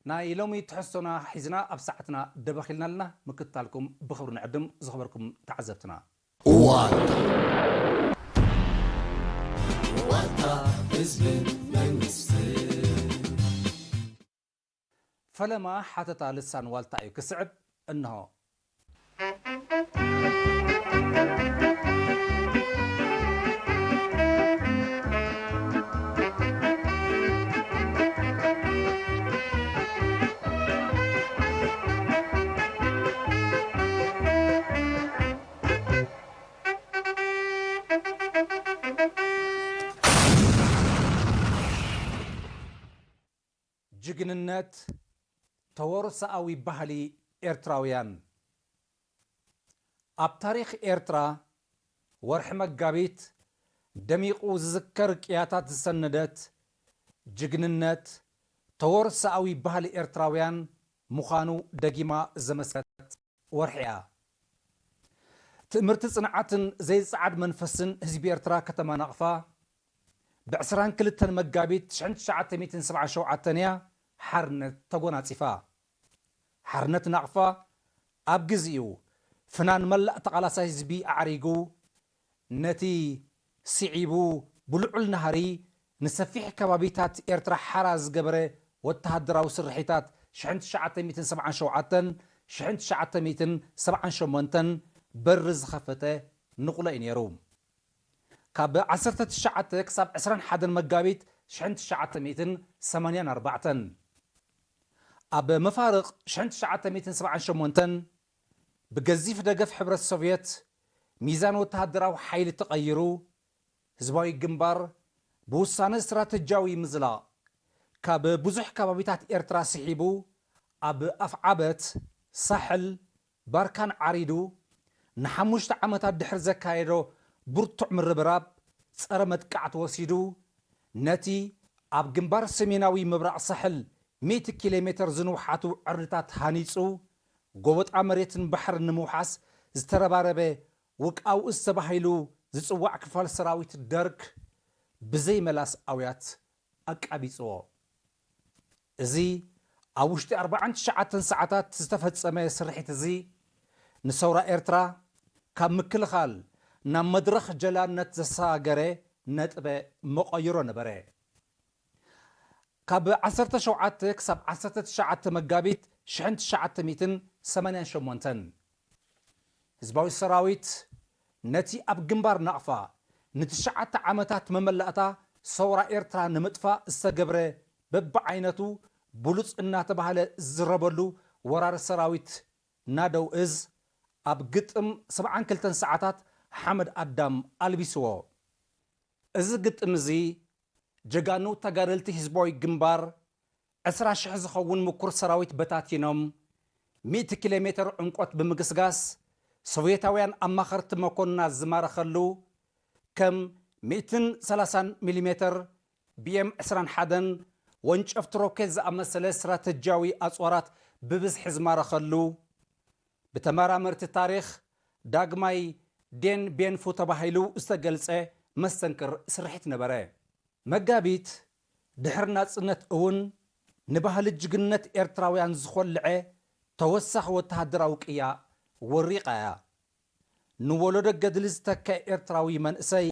ናይ ሎሚ ትሕዝቶና ሒዝና ኣብ ሰዓትና ደበኺልና ኣለና። ምክትታልኩም ብኽብሪ ንዕድም። ዝኸበርኩም ተዓዘብትና፣ ዋልታ፣ ዋልታ ህዝብን መንግስትን። ፈለማ ሓተታ ልሳን ዋልታ እዩ ክስዕብ። እንሆ። ጅግንነት፣ ተወርሶኣዊ ባህሊ ኤርትራውያን። ኣብ ታሪኽ ኤርትራ፣ ወርሒ መጋቢት ደሚቑ ዝዝከር ቅያታት ዝሰነደት፣ ጅግንነት፣ ተወርሶኣዊ ባህሊ ኤርትራውያን ምዃኑ ደጊማ ዘመስከረት ወርሒ እያ። ትእምርቲ ጽንዓትን ዘይጸዓድ መንፈስን ህዝቢ ኤርትራ፣ ከተማ ናቕፋ፣ ብ ዕስራን ክልተን መጋቢት ሽሕን ትሽዓተ ሚእትን ሰብዓን ሸውዓተን እያ ሓርነት ተጎናጺፋ። ሓርነት ናቕፋ ኣብ ግዜኡ ፍናን መላእ ተቓላሳይ ህዝቢ ኣዕሪጉ፣ ነቲ ስዒቡ ብልዑል ናህሪ ንሰፊሕ ከባቢታት ኤርትራ ሓራ ዝገበረ ወተሃደራዊ ስርሒታት ሽሕን ትሽዓተ ሚእትን ሰብዓን ሸውዓተን ሽሕን ትሽዓተ ሚእትን ሰብዓን ሸሞንተን በሪ ዝኸፈተ ንቑሎ እዩ ነይሩ። ካብ ዓሰርተ ትሽዓተ ክሳብ ዕስራን ሓደን መጋቢት ሽሕን ትሽዓተ ሚእትን ሰማንያን ኣርባዕተን፣ ኣብ መፋርቕ ሽሕን ትሽዓተ ሚእትን ሰብዓን ሸሞንተን ብገዚፍ ደገፍ ሕብረት ሶቭየት ሚዛን ወተሃደራዊ ሓይሊ ተቐይሩ፣ ህዝባዊ ግንባር ብውሳነ ስትራተጂያዊ ምዝላቕ ካብ ብዙሕ ከባቢታት ኤርትራ ስሒቡ፣ ኣብ ኣፍዓበት፣ ሳሕል፣ ባርካን ዓሪዱ፣ ንሓሙሽተ ዓመታት ድሕሪ ዘካየዶ ብርቱዕ ምርብራብ ጸረ መጥቃዕቲ ወሲዱ፣ ነቲ ኣብ ግንባር ሰሜናዊ ምብራቕ ሳሕል ሚእቲ ኪሎ ሜተር ዝንውሓቱ ዕርድታት ሃኒጹ፣ ጎበጣ መሬትን ባሕርን ንምውሓስ ዝተረባረበ ውቃው እዝ ተባሂሉ ዝጽዋዕ ክፋል ሰራዊት ደርግ ብዘይ መላስ ኣውያት ኣቃቢጽዎ። እዚ ኣብ ውሽጢ ኣርባዓን ትሽዓተን ሰዓታት ዝተፈጸመ ስርሒት እዚ፣ ንሰውራ ኤርትራ ካብ ምክልኻል ናብ መድረኽ ጀላነት ዘሰጋገረ ነጥበ መቐይሮ ነበረ። ካብ ዓሰርተ ሸውዓተ ክሳብ ዓሰርተ ትሽዓተ መጋቢት ሽሕን ትሽዓተ ሚእትን ሰማንያን ሸሞንተን፣ ህዝባዊ ሰራዊት ነቲ ኣብ ግንባር ናቕፋ ንትሽዓተ ዓመታት መመላእታ ሰውራ ኤርትራ ንምጥፋእ ዝተገብረ በብዓይነቱ ብሉጽ እናተባህለ ዝዝረበሉ ወራር ሰራዊት ናደው እዝ ኣብ ግጥም ሰብዓን ክልተን ሰዓታት ሓመድ ኣዳም ኣልቢስዎ። እዚ ግጥም እዚ ጀጋኑ ተጋደልቲ ህዝባዊ ግንባር ዕስራ ሽሕ ዝኸውን ምኩር ሰራዊት በታቲኖም፣ ሚእቲ ኪሎ ሜተር ዕምቆት ብምግስጋስ ሶቭየታውያን ኣማኸርቲ መኮንናት ዝማረኸሉ፣ ከም ሚእትን ሰላሳን ሚሊሜተር ቢ ኤም ዕስራን ሓደን ወንጨፍቲ ሮኬት ዝኣመሰለ ስትራተጂያዊ ኣጽዋራት ብብዝሒ ዝማረኸሉ፣ ብተመራመርቲ ታሪኽ ዳግማይ ዴን ቤንፉ ተባሂሉ ዝተገልጸ መስተንክር ስርሒት ነበረ። መጋቢት ድሕሪ ናጽነት እውን ንባህሊ ጅግንነት ኤርትራውያን ዝኾልዐ ተወሳኺ ወተሃደራዊ ቅያ ወሪቓ እያ። ንወለዶ ገድሊ ዝተከ ኤርትራዊ መንእሰይ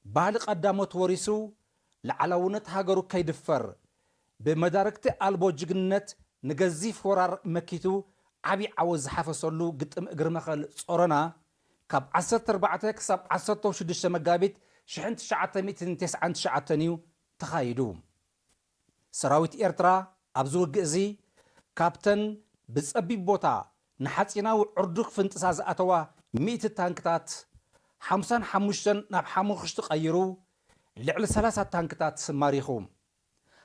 ባህሊ ቀዳሞት ወሪሱ፣ ላዕላውነት ሃገሩ ከይድፈር፣ ብመዳርግቲ ኣልቦ ጅግንነት ንገዚፍ ወራር መኪቱ ዓቢ ዓወት ዝሓፈሰሉ ግጥም እግሪ መኸል ጾሮና፣ ካብ ዓሰርተ ኣርባዕተ ክሳብ ዓሰርተ ሽዱሽተ መጋቢት ሽሕን ትሽዓተ ሚእትን ተስዓን ትሽዓተን እዩ ተኻይዱ። ሰራዊት ኤርትራ ኣብዚ ውግእ እዚ ካብተን ብጸቢብ ቦታ ንሓጺናዊ ዕርዱ ክፍንጥሳ ዝኣተዋ ሚእቲ ታንክታት፣ ሓምሳን ሓሙሽተን ናብ ሓሙኽሽቲ ቀይሩ፣ ልዕሊ ሰላሳ ታንክታት ማሪኹ።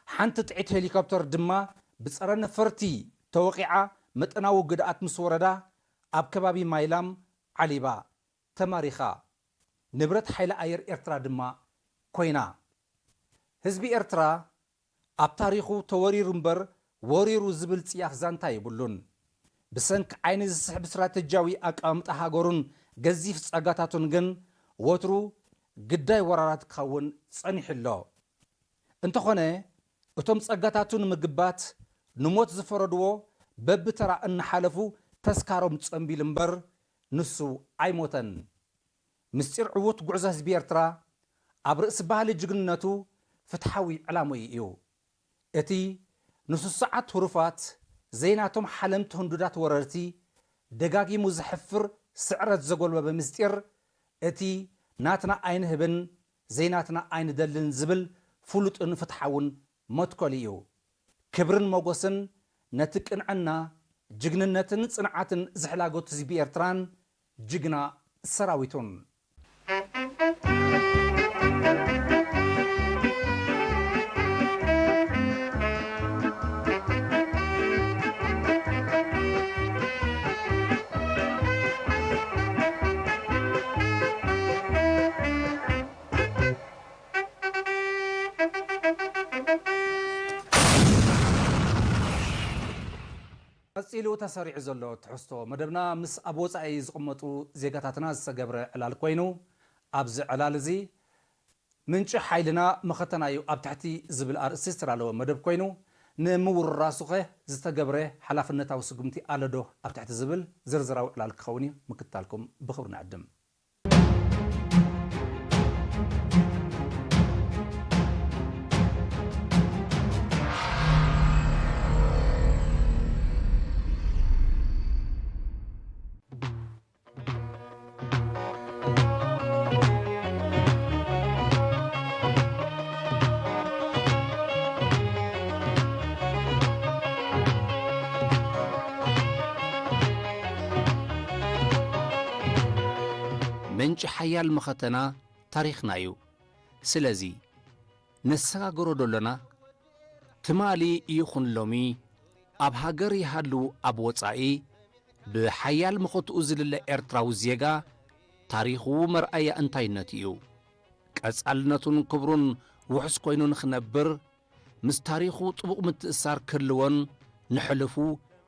ሓንቲ ጥዒት ሄሊኮፕተር ድማ ብጸረ ነፈርቲ ተወቒዓ መጠናዊ ጉድኣት ምስ ወረዳ ኣብ ከባቢ ማይላም ዓሊባ ተማሪኻ። ንብረት ሓይሊ ኣየር ኤርትራ ድማ ኮይና። ህዝቢ ኤርትራ ኣብ ታሪኹ ተወሪሩ እምበር ወሪሩ ዝብል ጽያፍ ዛንታ የብሉን። ብሰንኪ ዓይኒ ዝስሕብ ስትራተጂያዊ ኣቀማምጣ ሃገሩን ገዚፍ ጸጋታቱን ግን ወትሩ ግዳይ ወራራት ክኸውን ጸኒሑ ኣሎ። እንተኾነ እቶም ጸጋታቱ ንምግባት ንሞት ዝፈረድዎ በብተራ እናሓለፉ ተስካሮም ጸንቢሉ እምበር ንሱ ኣይሞተን። ምስጢር ዕዉት ጉዕዞ ህዝቢ ኤርትራ ኣብ ርእሲ ባህሊ ጅግንነቱ ፍትሓዊ ዕላምኡ እዩ። እቲ ንስሱዓት ህሩፋት ዘይናቶም ሓለምቲ ህንዱዳት ወረርቲ ደጋጊሙ ዘሕፍር ስዕረት ዘጎልበበ ምስጢር እቲ ናትና ኣይንህብን ዘይናትና ኣይንደልን ዝብል ፍሉጥን ፍትሓውን መትከሉ እዩ። ክብርን ሞጎስን ነቲ ቅንዕና፣ ጅግንነትን ጽንዓትን ዝሕላገቱ ህዝቢ ኤርትራን ጅግና ሰራዊቱን። ቀጺሉ ተሰሪዑ ዘሎ ትሕዝቶ መደብና ምስ ኣብ ወጻኢ ዝቕመጡ ዜጋታትና ዝተገብረ ዕላል ኮይኑ፣ ኣብዚ ዕላል እዚ ምንጪ ሓይልና መኸተና እዩ ኣብ ትሕቲ ዝብል ኣርእስቲ ዝተዳለወ መደብ ኮይኑ፣ ንምውርራሱኸ ዝተገብረ ሓላፍነታዊ ስጉምቲ ኣሎ ዶ ኣብ ትሕቲ ዝብል ዝርዝራዊ ዕላል ክኸውን እዩ። ምክትታልኩም ብኽብሪ ንዕድም። ምንጪ ሓያል መኸተና ታሪኽና እዩ። ስለዚ፣ ነሰጋግሮ ዶ ኣሎና? ትማሊ ይኹን ሎሚ፣ ኣብ ሃገር ይሃሉ ኣብ ወጻኢ፣ ብሓያል መኸትኡ ዝልለ ኤርትራዊ ዜጋ፣ ታሪኹ መርኣያ እንታይነቱ እዩ። ቀጻልነቱን ክብሩን ውሑስ ኮይኑ ንኽነብር፣ ምስ ታሪኹ ጥቡቕ ምትእስሳር ክህልዎን፣ ንሕሉፉ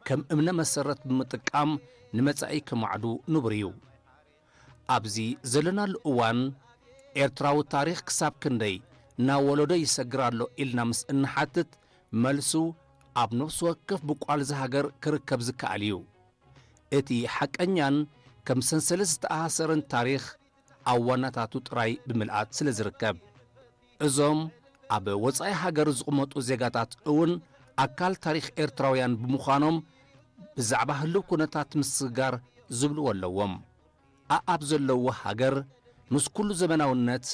ከም እምነ መሰረት ብምጥቃም ንመጻኢ ከማዕዱ ንቡር እዩ። ኣብዚ ዘለናሉ እዋን፣ ኤርትራዊ ታሪኽ ክሳብ ክንደይ ናብ ወለዶ ይሰግር ኣሎ ኢልና ምስ እንሓትት፣ መልሱ ኣብ ነፍሲ ወከፍ ብቋልዚ ሃገር ክርከብ ዝከኣል እዩ። እቲ ሓቀኛን ከም ሰንሰለት ዝተኣሳሰረን ታሪኽ ኣብ ዋናታቱ ጥራይ ብምልኣት ስለ ዝርከብ። እዞም ኣብ ወጻኢ ሃገር ዝቕመጡ ዜጋታት እውን ኣካል ታሪኽ ኤርትራውያን ብምዃኖም፣ ብዛዕባ ህሉው ኩነታት ምስግጋር ዝብልዎ ኣለዎም። ኣኣብ ዘለውዎ ሃገር፣ ምስ ኩሉ ዘመናውነት፣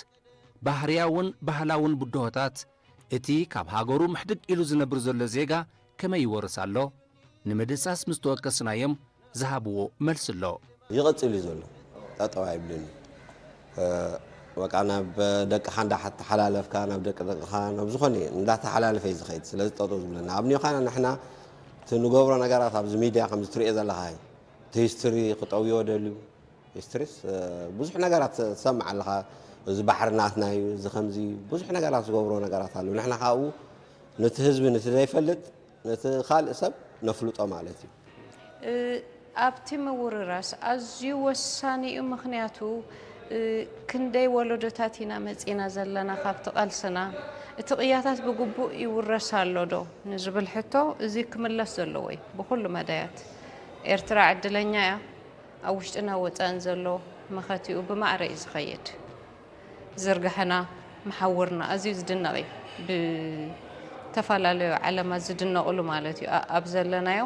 ባህርያውን ባህላውን ብድሆታት፣ እቲ ካብ ሃገሩ ምሕድግ ኢሉ ዝነብር ዘሎ ዜጋ ከመይ ይወርስ ኣሎ? ንምድህሳስ ምስ ተወከስናዮም ዝሃብዎ መልሲ ኣሎ። ይቕጽል እዩ ዘሎ። ጠጠው ኣይብልን እዩ። እ፣ በቃ ናብ ደቅኻ እንዳተሓላለፍካ፣ ናብ ደቂ ደቅኻ፣ ናብ ዝኾነ እንዳተሓላለፈ እዩ ዝኸይድ። ስለዚ ጠጠው ዝብለና። ኣብ ኒውኻና ንሕና እቲ ንገብሮ ነገራት ኣብዚ ሚድያ ከምዚ ትሪኦ ዘለኻ እዩ። እቲ ሂስትሪ ክጠውዮ ደልዩ። ሂስትሪስ፣ እ፣ ብዙሕ ነገራት ትሰምዕ ኣለኻ። እዚ ባሕሪ ናትና እዩ፣ እዚ ከምዚ ብዙሕ ነገራት ዝገብሮ ነገራት ኣሎ። ንሕና ካብኡ ነቲ ህዝቢ ነቲ ዘይፈልጥ ነቲ ካልእ ሰብ ነፍልጦ ማለት እዩ። እ፣ ኣብቲ ምውርራስ ኣዝዩ ወሳኒ እዩ። ምኽንያቱ፣ እ፣ ክንደይ ወለዶታት ኢና መጺና ዘለና ካብቲ ቃልስና። እቲ ቅያታት ብግቡእ ይውረስ ኣሎ ዶ ንዝብል ሕቶ፣ እዚ ክምለስ ዘለዎ እዩ ብኹሉ መዳያት። ኤርትራ ዕድለኛ እያ። ኣብ ውሽጥን ኣብ ወጻእን ዘሎ መኸቲኡ ብማዕረ እዩ ዝኸይድ። ዝርግሐና መሓውርና ኣዝዩ ዝድነቕ እዩ። ብተፈላለዩ ዓለማት ዝድነቕሉ ማለት እዩ። ኣ-፣ ኣብ ዘለናዮ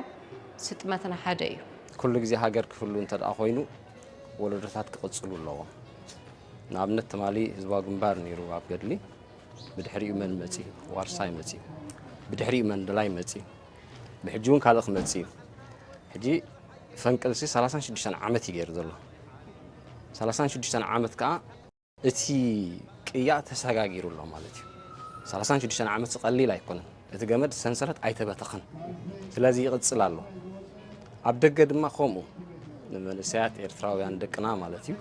ስጥመትና ሓደ እዩ። ኩሉ ግዜ ሃገር ክህሉ እንተ ደኣ ኮይኑ፣ ወለዶታት ክቕጽሉ ኣለዎም። ንኣብነት፣ ትማሊ ህዝባዊ ግንባር ነይሩ ኣብ ገድሊ፣ ብድሕሪኡ መን መጺኡ? ዋርሳይ መጺኡ። ብድሕሪኡ መንደላይ መጽእ እዩ። ብሕጂ እውን ካልእ ክመጽእ እዩ። ሕጂ ፈንቅልሲ ሰላሳን ሽዱሽተን ዓመት እዩ ገይሩ ዘሎ። ሰላሳን ሽዱሽተን ዓመት ከኣ እቲ ቅያ ተሰጋጊሩ ኣሎ ማለት እዩ። ሰላሳን ሽዱሽተን ዓመት ቀሊል ኣይኮነን። እቲ ገመድ ሰንሰለት ኣይተበተኸን። ስለዚ ይቕጽል ኣሎ። ኣብ ደገ ድማ ከምኡ ንመንእሰያት ኤርትራውያን ደቅና ማለት እዩ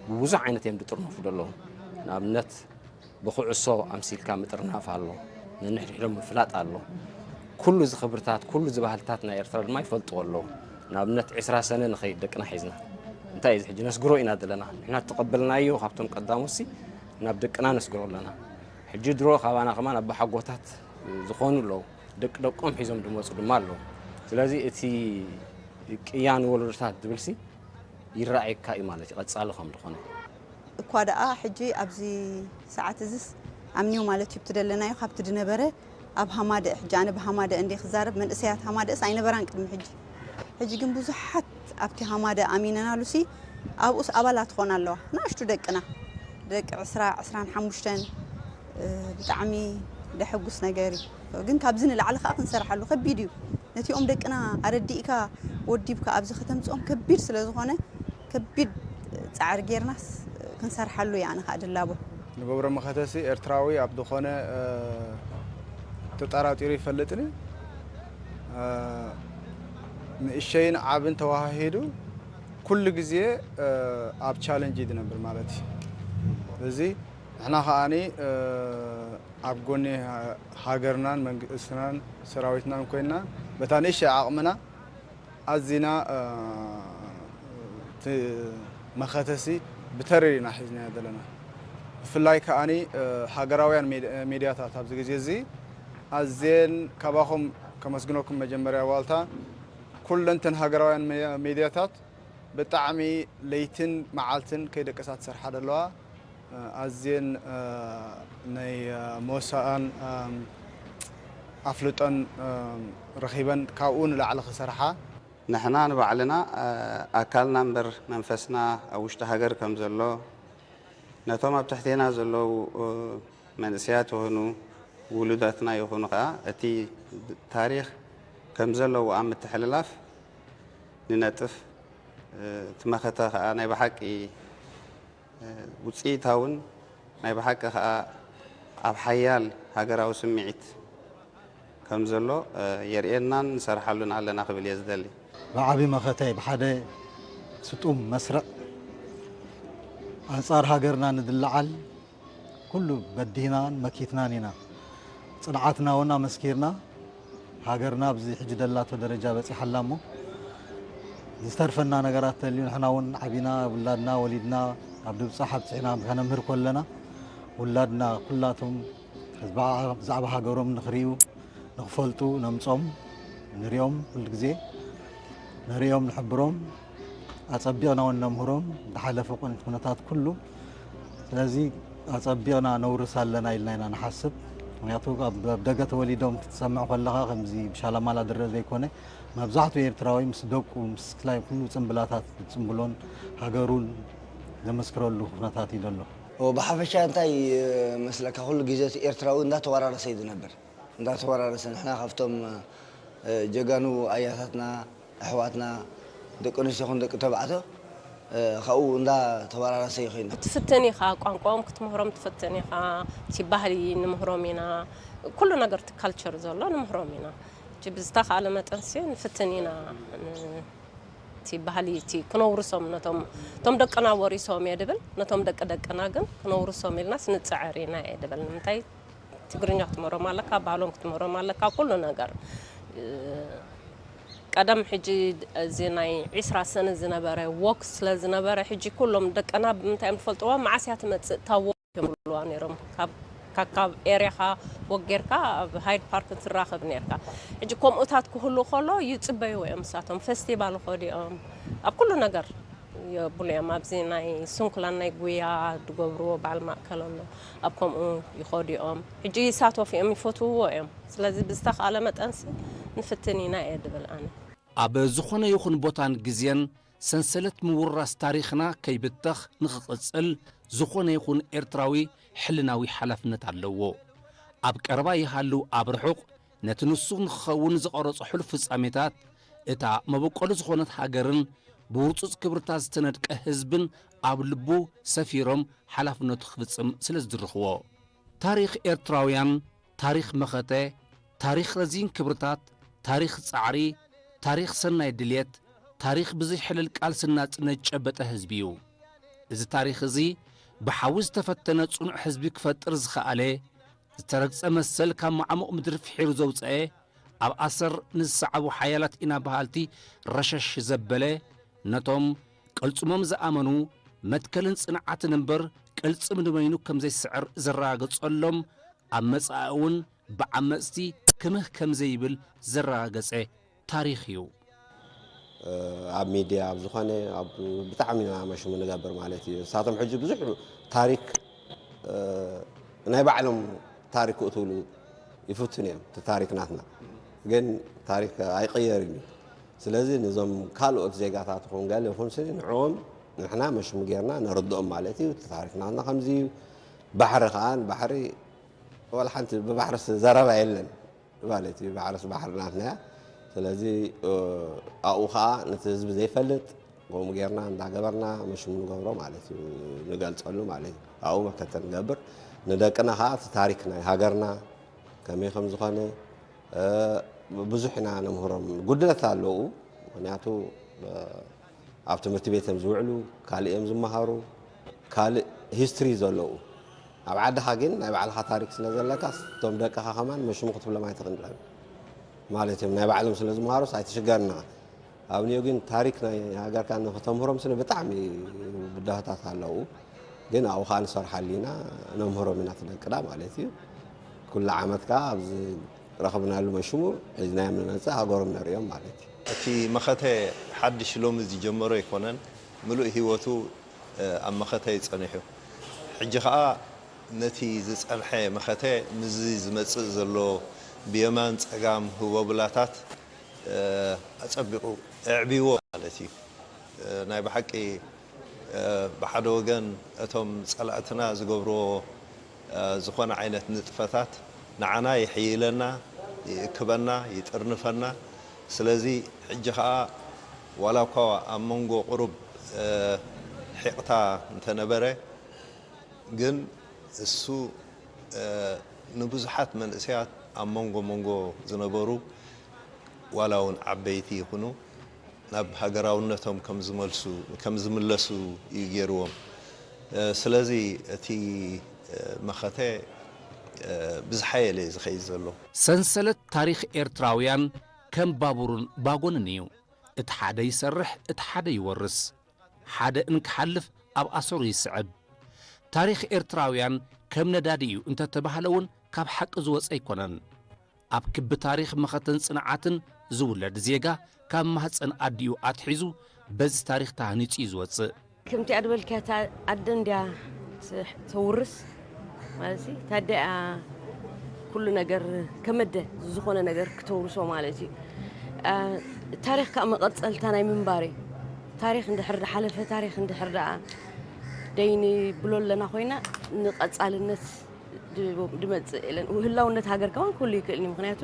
ብብዙሕ ዓይነት እዮም ዝጥርነፉ ዘለዉ። ንኣብነት ብኩዕሶ ኣምሲልካ ምጥርናፍ ኣሎ፣ ነንሕድሕዶም ምፍላጥ ኣሎ። ኩሉ እዚ ክብርታት፣ ኩሉ እዚ ባህልታት ናይ ኤርትራ ድማ ይፈልጥዎ ኣለዉ። ንኣብነት ዕስራ ሰነ ንኸይድ ደቅና ሒዝና እንታይ እዩ እዚ ሕጂ ነስግሮ ኢና ዘለና። ንሕና እተቐበልናዮ ካብቶም ቀዳሞትሲ ናብ ደቅና ነስግሮ ኣለና። ሕጂ ድሮ ካባና ከማን ኣባሓጎታት ዝኾኑ ኣለዉ። ደቂ ደቆም ሒዞም ዝመጹ ድማ ኣለዉ። ስለዚ እቲ ቅያ ንወለዶታት ዝብልሲ ይረኣየካ እዩ ማለት እዩ፣ ቀጻሊ ከም ዝኾነ። እኳ ደኣ ሕጂ ኣብዚ ሰዓት እዝስ ኣምንዮ ማለት እዩ፣ እቲ ደለናዮ ካብቲ ድነበረ ኣብ ሃማደእ፣ ሕጂ ኣነ ብሃማደእ እንደ ክዛረብ፣ መንእሰያት ሃማደእስ ኣይነበራን ቅድሚ ሕጂ። ሕጂ ግን ብዙሓት ኣብቲ ሃማደእ ኣሚነናሉሲ ኣብኡስ ኣባላት ኾና ኣለዋ፣ ንኣሽቱ ደቅና፣ ደቂ ዕስራ፣ ዕስራን ሓሙሽተን፣ እ፣ ብጣዕሚ ደሐጉስ ነገር እዩ። ግን ካብዚ ንላዕሊ ከኣ ክንሰርሓሉ ከቢድ እዩ። ነቲኦም ደቅና ኣረዲእካ፣ ወዲብካ ኣብዚ ከተምጽኦም ከቢድ ስለ ዝኾነ፣ ከቢድ ጻዕሪ ጌርናስ ክንሰርሓሉ እያ ኣነ ከኣ ድላቦ። ንገብረ መኸተሲ ኤርትራዊ ኣብ ዝኾነ፣ እ፣ ተጠራጢሩ ይፈልጥን እዩ። እ፣ ንእሸይን ዓብን ተዋሃሂዱ ኩሉ ግዜ፣ እ፣ ኣብ ቻለንጅ እዩ ዝነብር ማለት እዩ። እዚ ንሕና ከኣኒ፣ እ፣ ኣብ ጎኒ ሃ-፣ ሃገርናን መንግስትናን ሰራዊትናን ኮይንና በታ ንእሽተይ ዓቕምና ኣዚና፣ እ፣ እቲ መኸተሲ ብተሪር ኢና ሒዝናዮ ዘለና። ብፍላይ ከኣኒ፣ እ፣ ሃገራውያን ሜድ-፣ ሚድያታት ኣብዚ ግዜ እዚ ኣዝየን ካባኹም ከመስግነኩም መጀመርያ ዋልታ ኩለንተን ሃገራውያን ሜ-፣ ሚድያታት ብጣዕሚ ለይትን መዓልትን ከይደቀሳ ትሰርሓ ዘለዋ፣ ኣዝየን፣ እ፣ ናይ፣ እ፣ ሞሳኣን፣ እም፣ ኣፍልጦን፣ እም፣ ረኺበን ካብኡ ንላዕሊ ክሰርሓ። ንሕና ንባዕልና፣ እ፣ ኣካልና እምበር መንፈስና ኣብ ውሽጢ ሃገር ከም ዘሎ፣ ነቶም ኣብ ትሕቴና ዘለዉ፣ እ፣ መንእሰያት ይኹኑ ውሉዳትና ይኹኑ ከኣ እቲ ታሪኽ ከም ዘለዎ ኣብ ምትሕልላፍ ንነጥፍ። እ፣ እቲ መኸተ ከኣ ናይ ብሓቂ፣ እ፣ ውጽኢታውን ናይ ብሓቂ ከኣ ኣብ ሓያል ሃገራዊ ስምዒት ከም ዘሎ፣ እ፣ የርእየናን ንሰርሓሉን ኣለና ክብል እየ ዝደሊ። ብዓቢ መኸተ፣ ብሓደ ስጡም መስርዕ ኣንጻር ሃገርና ንድለዓል ኩሉ በዲህናን መኪትናን ኢና። ጽንዓትና እውን ኣመስኪርና፣ ሃገርና ኣብዚ ሕጂ ደላቶ ደረጃ በጺሓ ኣላ እሞ፣ ዝተርፈና ነገራት ተልዩ፣ ንሕና እውን ዓቢና፣ ውላድና ወሊድና፣ ኣብ ድብጻሕ ኣብጺሕና ከነምህር ከለና፣ ውላድና ኩላቶም ብዛዕባ ሃገሮም ንኽርእዩ፣ ንኽፈልጡ ነምጾም፣ ንሪኦም፣ ኩሉ ግዜ ንሪኦም፣ ንሕብሮም፣ ኣጸቢቕና እውን ነምህሮም፣ ዝሓለፈ ቁን-፣ ኩነታት ኩሉ። ስለዚ ኣጸቢቕና ነውርስ ኣለና ኢልና ኢና ንሓስብ። ምኽንያቱ ኣብ፣ ኣብ ደገ ተወሊዶም ክትሰምዕ ከለኻ ከምዚ ብሻላማላ ዝረአ ዘይኮነ፣ መብዛሕትኡ ኤርትራዊ ምስ ደቁ፣ ምስ ክላይ ኩሉ ጽምብላታት ዝጽምብሎን ሃገሩን ዘመስክረሉ ኩነታት እዩ ዘሎ። ኦ፣ ብሓፈሻ እንታይ መስለካ፣ ኩሉ ግዜ እቲ ኤርትራዊ እንዳተወራረሰ እዩ ዝነብር። እንዳተወራረሰ፣ ንሕና ካብቶም፣ እ፣ ጀጋኑ ኣያታትና፣ ኣሕዋትና፣ ደቂ ኣንስትዮ ይኹን ደቂ ተባዕትዮ፣ እ፣ ካብኡ እንዳተወራረሰ እዩ ኮይኑ። ትፍትን ኢኻ፣ ቋንቋኦም ክትምህሮም ትፍትን ኢኻ፣ እቲ ባህሊ ንምህሮም ኢና፣ ኩሉ ነገር እቲ ካልቸር ዘሎ ንምህሮም ኢና። ሕጂ ብዝተኻእለ መጠንሲ ንፍትን ኢና፣ ን-፣ እቲ ባህሊ እቲ ክነውርሶም ነቶም፣ እቶም ደቅና ወሪሶም እየ ድብል፣ ነቶም ደቂ ደቅና ግን ክነውርሶም ኢልናስ ንጽዕር ኢና እየ ድብል። ንምንታይ ትግርኛ ክትምህሮም ኣለካ፣ ባህሎም ክትምህሮም ኣለካ፣ ኩሉ ነገር። እ፣ ቀደም ሕጂ እዚ ናይ ዒስራ ሰነ ዝነበረ ወክ ስለ ዝነበረ፣ ሕጂ ኩሎም ደቅና ብምንታይ እዮም ዝፈልጥዋ? መዓስ እያ ትመጽእ እታ ወክ እዮም ዝብልዋ ነይሮም። ካብ፣ ካብ፣ ካብ ኤርያኻ ወክ ጌርካ ኣብ ሃይድ ፓርክ ትራኸብ ነይርካ። ሕጂ ከምኡታት ክህሉ ከሎ ይጽበይዎ እዮም ንሳቶም። ፈስቲቫል ይኸዱ እዮም። ኣብ ኩሉ ነገር የብሉ እዮም። ኣብዚ ናይ ስንኩላን ናይ ጉያ ዝገብርዎ በዓል ማእከል ኣሎ። ኣብ ከምኡ ይኸዱ እዮም። ሕጂ ይሳተፉ እዮም፣ ይፈትውዎ እዮም። ስለዚ ብዝተኻእለ መጠንሲ ንፍትን ኢና እየ ድብል ኣነ። ኣብ ዝኾነ ይኹን ቦታን ግዜን ሰንሰለት ምውርራስ ታሪኽና ከይብተኽ ንኽቕጽል ዝኾነ ይኹን ኤርትራዊ ሕልናዊ ሓላፍነት ኣለዎ። ኣብ ቀረባ ይሃሉ ኣብ ርሑቕ፣ ነቲ ንሱ ንክኸውን ዝቐረጾ ሕሉፍ ፍጻሜታት፣ እታ መበቆሉ ዝኾነት ሃገርን ብውርጹጽ ክብርታት ዝተነድቀ ህዝብን ኣብ ልቡ ሰፊሮም ሓላፍነቱ ክፍጽም ስለ ዝድርኽዎ። ታሪኽ ኤርትራውያን፣ ታሪኽ መኸተ፣ ታሪኽ ረዚን ክብርታት፣ ታሪኽ ጻዕሪ፣ ታሪኽ ሰናይ ድልየት፣ ታሪኽ ብዘይሕለል ቃልስን ናጽነት ዝጨበጠ ህዝቢ እዩ። እዚ ታሪኽ እዚ ብሓዊ ዝተፈተነ ጽኑዕ ህዝቢ ክፈጥር ዝኸኣለ፣ ዝተረግጸ መሰል ካብ መዓሙቕ ምድሪ ፍሒሩ ዘውጸኤ፣ ኣብ ኣሰር ንዝሰዓቡ ሓያላት ኢና በሃልቲ ረሸሽ ዘበለ፣ ነቶም ቅልጽሞም ዝኣመኑ መትከልን ጽንዓትን እምበር ቅልጽም ንበይኑ ከም ዘይስዕር ዘረጋገጸሎም፣ ኣብ መጻኢ እውን ብዓመጽቲ ክምህ ከም ዘይብል ዘረጋገጸ ታሪኽ እዩ። ኣብ ሚድያ ኣብ ዝኾነ ኣብ ብጣዕሚ ኢና መሽሙ ንገብር ማለት እዩ። ንሳቶም ሕጂ ብዙሕ ታሪክ ናይ ባዕሎም ታሪክ ክእትውሉ ይፍትኑ እዮም። እቲ ታሪክ ናትና ግን ታሪክ ኣይቅየርን እዩ። ስለዚ ነዞም ካልኦት ዜጋታት ይኹን ገለ ይኹን ስኒ ንዕኦም ንሕና መሽሙ ጌርና ነርድኦም ማለት እዩ። እቲ ታሪክ ናትና ከምዚ እዩ። ባሕሪ ከዓ ባሕሪ ወላ ሓንቲ ብባሕርስ ዘረባ የለን ማለት እዩ። ባሕርስ ባሕሪ ናትና እያ። ስለዚ ኣብኡ ከዓ ነቲ ህዝቢ ዘይፈልጥ ከምኡ ጌርና እንዳገበርና መሽሙ ንገብሮ ማለት እዩ። ንገልፀሉ ማለት እዩ። ኣብኡ መከተ ንገብር። ንደቅና ከዓ እቲ ታሪክ ናይ ሃገርና ከመይ ከም ዝኾነ ብዙሕ ኢና ነምህሮም። ጉድለት ኣለዉ። ምክንያቱ ኣብ ትምህርቲ ቤት እዮም ዝውዕሉ፣ ካልእ እዮም ዝመሃሩ፣ ካልእ ሂስትሪ ዘለዉ። ኣብ ዓድኻ ግን ናይ ባዕልኻ ታሪክ ስለ ዘለካ እቶም ደቅኻ ከማን መሽሙ ክትብሎም ኣይትኽእልን ማለት እዮም። ናይ ባዕሎም ስለ ዝመሃሩስ ኣይትሽገርን ኢኻ። ኣብንዮ ግን ታሪክ ናይ ሃገርካ ንክተምህሮም ስለ ብጣዕሚ ብድሆታት ኣለዉ። ግን ኣብኡ ከዓ ንሰርሓሉ ኢና፣ ነምህሮም ኢና እቲ ደቅና ማለት እዩ። ኩሉ ዓመት ከዓ ኣብዚ ረኽብናሉ መሽሙ ሒዝናዮም ንመፅእ ሃገሮም ነርእዮም ማለት እዩ። እቲ መኸተ ሓድሽ ሎሚ ዝጀመሮ ኣይኮነን። ምሉእ ህይወቱ ኣብ መኸተ እዩ ጸኒሑ። ሕጂ ኸኣ ነቲ ዝጸንሐ መኸተ ምስዚ ዝመጽእ ዘሎ ብየማን ጸጋም ህቦብላታት ኣጸቢቑ ኣዕብይዎ ማለት እዩ። ናይ ብሓቂ ብሓደ ወገን እቶም ጸላእትና ዝገብርዎ ዝኾነ ዓይነት ንጥፈታት ንዓና ይሕይለና፣ ይእክበና፣ ይጥርንፈና። ስለዚ ሕጂ ኸኣ ዋላ እኳ ኣብ መንጎ ቁሩብ ሒቕታ እንተነበረ ግን እሱ ንብዙሓት መንእሰያት ኣብ መንጎ መንጎ ዝነበሩ ዋላ እውን ዓበይቲ ይኹኑ ናብ ሃገራውነቶም ከም ዝመልሱ ከም ዝምለሱ እዩ ገይርዎም። ስለዚ እቲ መኸተ ብዝሓየለ እዩ ዝኸይድ ዘሎ። ሰንሰለት ታሪኽ ኤርትራውያን ከም ባቡርን ባጎንን እዩ። እቲ ሓደ ይሰርሕ፣ እቲ ሓደ ይወርስ። ሓደ እንክሓልፍ ኣብ ኣሰሩ ይስዕብ። ታሪኽ ኤርትራውያን ከም ነዳዲ እዩ እንተተባህለ እውን ካብ ሓቂ ዝወጸ ኣይኮነን። ኣብ ክቢ ታሪኽ መኸተን ጽንዓትን ዝውለድ ዜጋ ካብ ማህጸን ኣዲኡ ኣትሒዙ በዚ ታሪኽ ተሃኒጹ እዩ ዝወጽእ። ከምቲ ኣድበልክያ ኣደ እንድያ ተውርስ ማለት እታ ኣደ እያ ኩሉ ነገር ከመደ ዝኾነ ነገር ክተውርሶ ማለት እዩ። ታሪኽ ከዓ መቐፀልታ ናይ ምንባር እዩ። ታሪኽ እንድሕር ድሓለፈ ታሪኽ እንድሕር ደኣ ደይኒ ብሎ ኣለና ኮይና ንቐፃልነት ድመፅእ የለን። ህላውነት ሃገር ከማን ክህሉ ይክእል እዩ። ምክንያቱ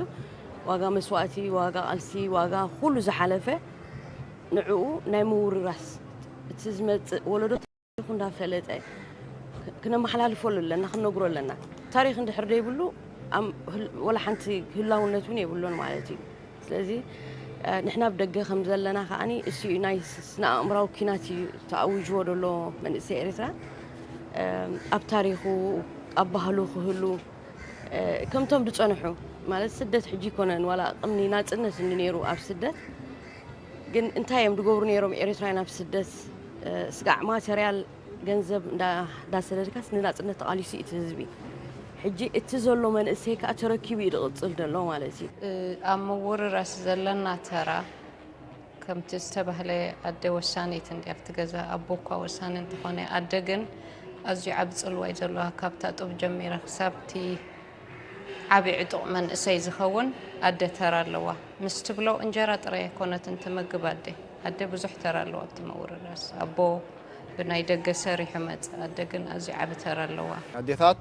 ዋጋ መስዋእቲ፣ ዋጋ ቃልሲ፣ ዋጋ ኩሉ ዝሓለፈ ንዕኡ ናይ ምውርራስ እቲ ዝመፅእ ወለዶ ታሪኹ እንዳፈለጠ ክነመሓላልፈሉ ኣለና፣ ክንነግሮ ኣለና። ታሪኽ እንድሕር ደይብሉ ወላ ሓንቲ ህላውነት እውን የብሉን ማለት እዩ። ስለዚ ንሕና ኣብ ደገ ከም ዘለና ከዓኒ እሱ ናይ ስነ ኣእምራዊ ኪናት እዩ ተኣዊጅዎ ዘሎ መንእሰይ ኤርትራ ኣብ ታሪኹ ኣብ ባህሉ ክህሉ ከምቶም ዝፀንሑ ማለት ስደት ሕጂ ይኮነን ዋላ ቅምኒ ናፅነት እንዲ ነይሩ ኣብ ስደት ግን እንታይ እዮም ዝገብሩ ነይሮም ኤርትራውያን ኣብ ስደት ስጋዕ ማተርያል ገንዘብ እንዳሰደድካስ ንናፅነት ተቓሊሱ እቲ ህዝቢ ሕጂ እቲ ዘሎ መንእሰይ ከዓ ተረኪቡ እዩ ዝቕፅል ዘሎ ማለት እዩ። ኣብ ምውርራስ ዘለና ተራ ከምቲ ዝተባህለ ኣደ ወሳኒት እንዲ ኣብቲ ገዛ ኣቦ እኳ ወሳኒ እንተኾነ ኣደ ግን ኣዝዩ ዓቢ ፅልዋ እዩ ዘለዋ ካብታ ጡብ ጀሚራ ክሳብቲ ዓቢ ዕጡቕ መንእሰይ ዝኸውን ኣደ ተራ ኣለዋ። ምስ ትብሎ እንጀራ ጥራይ ኣይኮነትን ትምግብ ኣደ። ኣደ ብዙሕ ተራ ኣለዋ ኣብቲ ምውርራስ። ኣቦ ብናይ ደገ ሰሪሑ መጽእ፣ ኣደ ግን ኣዝዩ ዓቢ ተራ ኣለዋ። ኣዴታት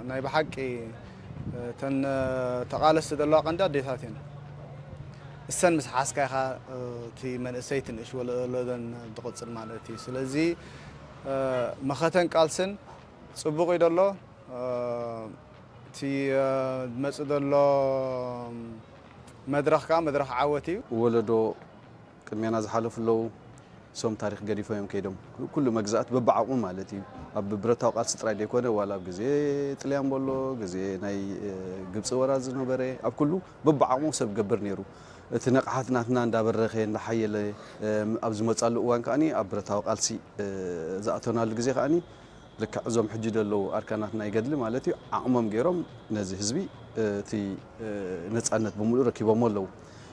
ናይ ብሓቂ እተን ተቓለስቲ ዘለዋ ቀንዲ ኣዴታት እየን። እሰን ምስ ሓዝካ ኢኻ እቲ መንእሰይ ትንእሽ ወለዶን ትቕጽል ማለት እዩ። ስለዚ መኸተን ቃልስን ጽቡቕ እዩ ዘሎ። እቲ ዝመጽእ ዘሎ መድረኽ ከኣ መድረኽ ዓወት እዩ። ወለዶ ቅድሜና ዝሓለፉ ኣለዉ። እሶም ታሪኽ ገዲፎም እዮም ከይዶም። ኩሉ መግዛእቲ በብዓቕሙ ማለት እዩ። ኣብ ብረታዊ ቃልሲ ጥራይ ዘይኮነ ዋላ ኣብ ግዜ ጥልያን በሎ ግዜ ናይ ግብፂ ወራር ዝነበረ ኣብ ኩሉ በብዓቕሙ ሰብ ገብር ነይሩ። እቲ ንቕሓት ናትና እንዳበረኸ እንዳሓየለ ኣብ ዝመፃሉ እዋን ከዓኒ ኣብ ብረታዊ ቃልሲ ዝኣተናሉ ግዜ ከዓኒ ልክዕ እዞም ሕጂ ዘለዉ ኣርካናት ናይ ገድሊ ማለት እዩ ዓቕሞም ገይሮም ነዚ ህዝቢ እቲ ነፃነት ብምሉእ ረኪቦሞ ኣለዉ።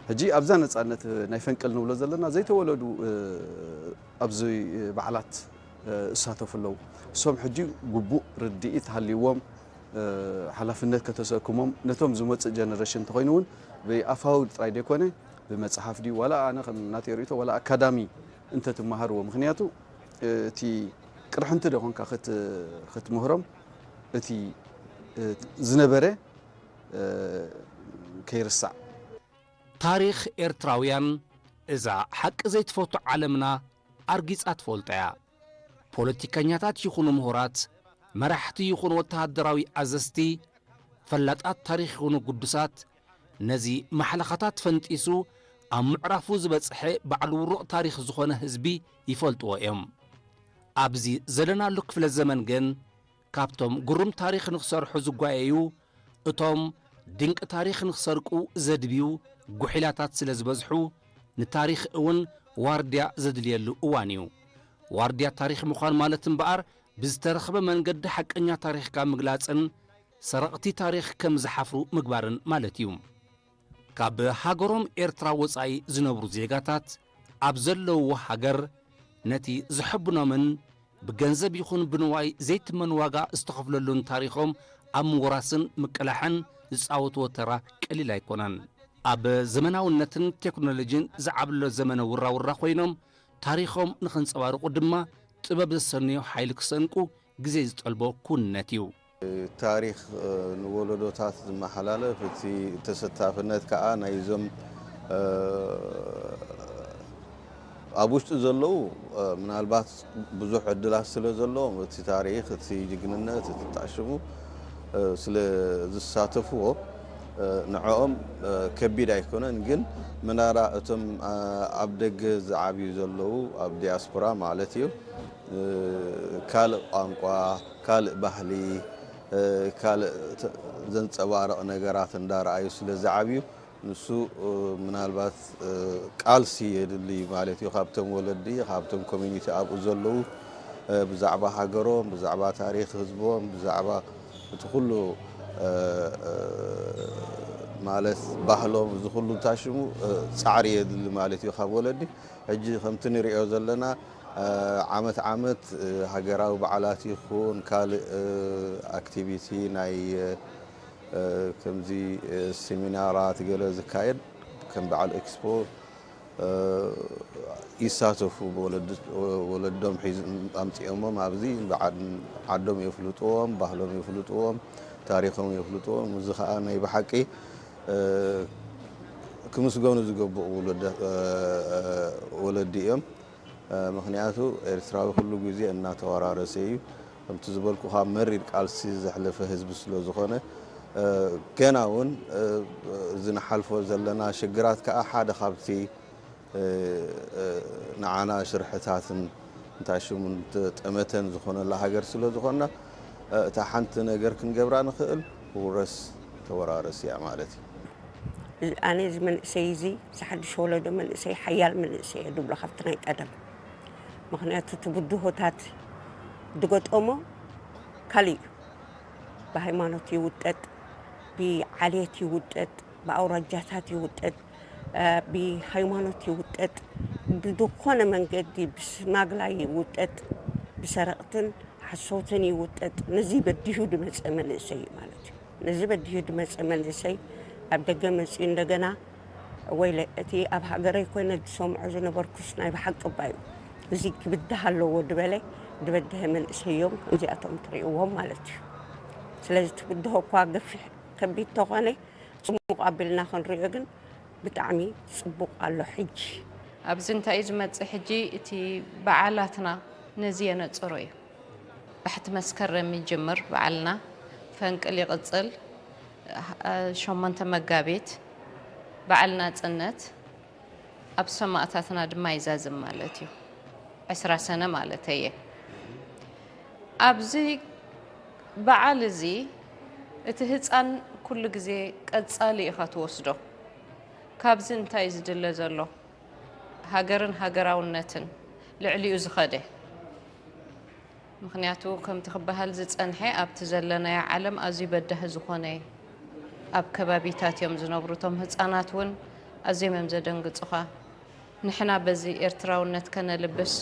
ሕጂ ኣብዛ ነፃነት ናይ ፈንቅል ንብሎ ዘለና ዘይተወለዱ ኣብዚ በዓላት እሳተፉ ኣለዉ። እሶም ሕጂ ግቡእ ርድኢት ሃልይዎም ሓላፍነት ከተሰክሞም ነቶም ዝመፅእ ጀነሬሽን እንተኾይኑ እውን ብኣፋዊ ጥራይ ዘይኮነ ብመፅሓፍ ድዩ ዋላ ኣነ ከም ናተይ ርእይቶ ዋላ ኣካዳሚ እንተትመሃርዎ ምክንያቱ እቲ ቅርሕንቲ ዶ ኾንካ ክትምህሮም እቲ ዝነበረ ከይርሳዕ። ታሪኽ ኤርትራውያን እዛ ሓቂ ዘይትፈቱ ዓለምና ኣርጊጻ ትፈልጦ እያ። ፖለቲከኛታት ይኹኑ ምሁራት፣ መራሕቲ ይኹኑ ወተሃደራዊ ኣዘዝቲ፣ ፈላጣት ታሪኽ ይኹኑ ግዱሳት፣ ነዚ ማሕለኻታት ፈንጢሱ ኣብ ምዕራፉ ዝበጽሐ ባዕሉ ውሩቕ ታሪኽ ዝኾነ ህዝቢ ይፈልጥዎ እዮም። ኣብዚ ዘለናሉ ክፍለ ዘመን ግን ካብቶም ግሩም ታሪኽ ንኽሰርሑ ዝጓየዩ እቶም ድንቂ ታሪኽ ንኽሰርቁ ዘድብዩ ጉሒላታት ስለ ዝበዝሑ ንታሪኽ እውን ዋርድያ ዘድልየሉ እዋን እዩ። ዋርድያ ታሪኽ ምዃን ማለት እምበኣር ብዝተረኽበ መንገዲ ሓቀኛ ታሪኽካ ምግላጽን ሰረቕቲ ታሪኽ ከም ዝሓፍሩ ምግባርን ማለት እዩ። ካብ ሃገሮም ኤርትራ ወጻኢ ዝነብሩ ዜጋታት ኣብ ዘለውዎ ሃገር ነቲ ዘሐብኖምን ብገንዘብ ይኹን ብንዋይ ዘይትመን ዋጋ ዝተኸፍለሉን ታሪኾም ኣብ ምውራስን ምቅላሕን ዝጻወትዎ ተራ ቀሊል ኣይኮነን። ኣብ ዘመናውነትን ቴክኖሎጂን ዝዓብሎ ዘመነ ውራውራ ኮይኖም ታሪኾም ንኸንጸባርቑ ድማ ጥበብ ዘሰንዮ ሓይሊ ክሰንቁ ግዜ ዝጠልቦ ኩነት እዩ። ታሪኽ ንወለዶታት ዝመሓላለፍ እቲ ተሰታፍነት ከዓ ናይዞም ኣብ ውሽጢ ዘለዉ ምናልባት ብዙሕ ዕድላት ስለ ዘለዎም እቲ ታሪኽ እቲ ጅግንነት እቲ ጣሽሙ ስለ ዝሳተፍዎ ንዕኦም ከቢድ ኣይኮነን። ግን ምናራ እቶም ኣብ ደገ ዝዓብዩ ዘለዉ ኣብ ዲያስፖራ ማለት እዩ ካልእ ቋንቋ ካልእ ባህሊ ካልእ ዘንፀባርቕ ነገራት እንዳረኣዩ ስለ ዝዓብዩ ንሱ ምናልባት ቃልሲ የድሊ ማለት እዩ። ካብቶም ወለዲ ካብቶም ኮሚኒቲ ኣብኡ ዘለዉ ብዛዕባ ሃገሮም ብዛዕባ ታሪክ ህዝቦም ብዛዕባ እቲ ኩሉ ማለት ባህሎም እዚ ኩሉ እንታይ ሽሙ ፃዕሪ የድሊ ማለት እዩ ካብ ወለዲ። ሕጂ ከምቲ ንሪኦ ዘለና ዓመት ዓመት ሃገራዊ በዓላት ይኹን ካልእ ኣክቲቪቲ ናይ ከምዚ ሴሚናራት ገለ ዝካየድ ከም በዓል ኤክስፖ ይሳተፉ ወለዶም ኣምፂኦሞም ኣብዚ ዓዶም የፍልጥዎም ባህሎም የፍልጥዎም ታሪኮም የፍልጥዎም እዚ ከዓ ናይ ብሓቂ ክምስገኑ ዝገብኡ ወለዲ እዮም ምክንያቱ ኤርትራዊ ኩሉ ግዜ እናተወራረሰ እዩ ከምቲ ዝበልኩኻ መሪር ቃልሲ ዘሕለፈ ህዝቢ ስለ ዝኾነ ገና እውን እዚ ንሓልፎ ዘለና ሽግራት ከዓ ሓደ ካብቲ ንዓና ሽርሕታትን እንታይ ሽሙ ጠመተን ዝኾነላ ሃገር ስለ ዝኾና እታ ሓንቲ ነገር ክንገብራ ንኽእል ክውረስ ተወራረስ እያ ማለት እዩ። ኣነ እዚ መንእሰይ እዚ እዚ ሓድሽ ወለዶ መንእሰይ ሓያል መንእሰይ እየ ድብሎ ካብቲ ናይ ቀደም ምኽንያቱ እቲ ብድሆታት ድገጠሞ ካልእ እዩ ብሃይማኖት ይውጠጥ ብዓሌት ይውጠጥ ብኣውራጃታት ይውጠጥ ብሃይማኖት ይውጠጥ ብዝኾነ መንገዲ ብስማግላይ ይውጠጥ ብሰረቕትን ሓሶትን ይውጠጥ ነዚ በዲሁ ድመፀ መንእሰይ እዩ ማለት እዩ ነዚ በዲሁ ድመፀ መንእሰይ ኣብ ደገ መፅኡ እንደገና ወይለ እቲ ኣብ ሃገረይ ኮይነ ዝሰምዖ ዝነበርኩስ ናይ ብሓቂ እባ እዩ እዚ ክብድህ ኣለዎ ድበለ ድበደሀ መንእሰይ እዮም ከምዚኣቶም ትሪእዎም ማለት እዩ ስለዚ ትብድሆ እኳ ገፊሕ ከቢድ ተኾነ፣ ጽሙቕ ኣቢልና ክንሪኦ ግን ብጣዕሚ ጽቡቕ ኣሎ ሕጂ። ኣብዚ እንታይ እዩ ዝመጽእ ሕጂ? እቲ በዓላትና ነዚ የነጽሮ እዩ። ባሕቲ መስከረም ይጅምር በዓልና፣ ፈንቅል ይቕጽል፣ ሸሞንተ መጋቢት በዓል ናጽነት፣ ኣብ ሰማእታትና ድማ ይዛዝም ማለት እዩ። ዕስራ ሰነ ማለት እየ። ኣብዚ በዓል እዚ እቲ ህፃን ኩሉ ግዜ ቀፃሊ ኢኻ ትወስዶ። ካብዚ እንታይ እዩ ዝድለ ዘሎ? ሃገርን ሃገራውነትን ልዕሊኡ ዝኸደ። ምኽንያቱ ከምቲ ክበሃል ዝጸንሐ ኣብቲ ዘለናዮ ዓለም ኣዝዩ በዳሂ ዝኾነ ኣብ ከባቢታት እዮም ዝነብሩ። እቶም ህጻናት እውን ኣዝዮም እዮም ዘደንግጹኻ። ንሕና በዚ ኤርትራውነት ከነልብስ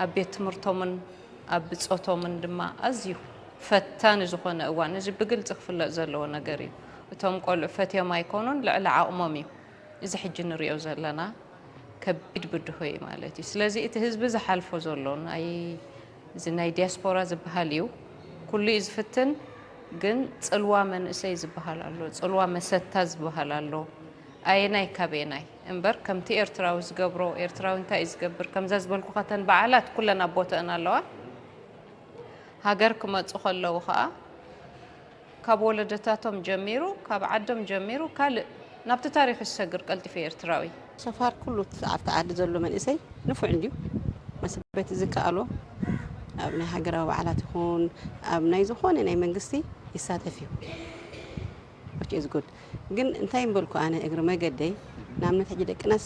ኣብ ቤት ትምህርቶምን ኣብ ብጾቶምን ድማ ኣዝዩ ፈታኒ ዝኾነ እዋን፣ እዚ ብግልጺ ክፍለጥ ዘለዎ ነገር እዩ። እቶም ቆልዑ ፈትዮም ኣይኮኑን፣ ልዕሊ ዓቕሞም እዩ። እዚ ሕጂ ንሪኦ ዘለና ከቢድ ብድሆ እዩ ማለት እዩ። ስለዚ እቲ ህዝቢ ዝሓልፎ ዘሎ ናይ እዚ ናይ ዲያስፖራ ዝበሃል እዩ። ኩሉ እዩ ዝፍትን፣ ግን ጽልዋ መንእሰይ ዝበሃል ኣሎ፣ ጽልዋ መሰታ ዝበሃል ኣሎ። ኣየናይ ካበየናይ እምበር ከምቲ ኤርትራዊ ዝገብሮ፣ ኤርትራዊ እንታይ እዩ ዝገብር? ከምዛ ዝበልኩ ከተን በዓላት ኩለን ኣብ ቦተአን ኣለዋ። ሃገር ክመጹ ከለዉ ኸኣ ካብ ወለዶታቶም ጀሚሩ፣ ካብ ዓዶም ጀሚሩ ካልእ ናብቲ ታሪኽ ዝሰግር ቀልጢፉ ኤርትራዊ። ሰፋር ኩሉ ኣብቲ ዓዲ ዘሎ መንእሰይ ንፉዕ እንድዩ። መስበት ዝከኣሎ ኣብ ናይ ሃገራዊ በዓላት ይኹን ኣብ ናይ ዝኾነ ናይ መንግስቲ ይሳተፍ እዩ። Which is good። ግን እንታይ እምበልኩ ኣነ እግሪ መገደይ ንኣብነት ሕጂ ደቅናስ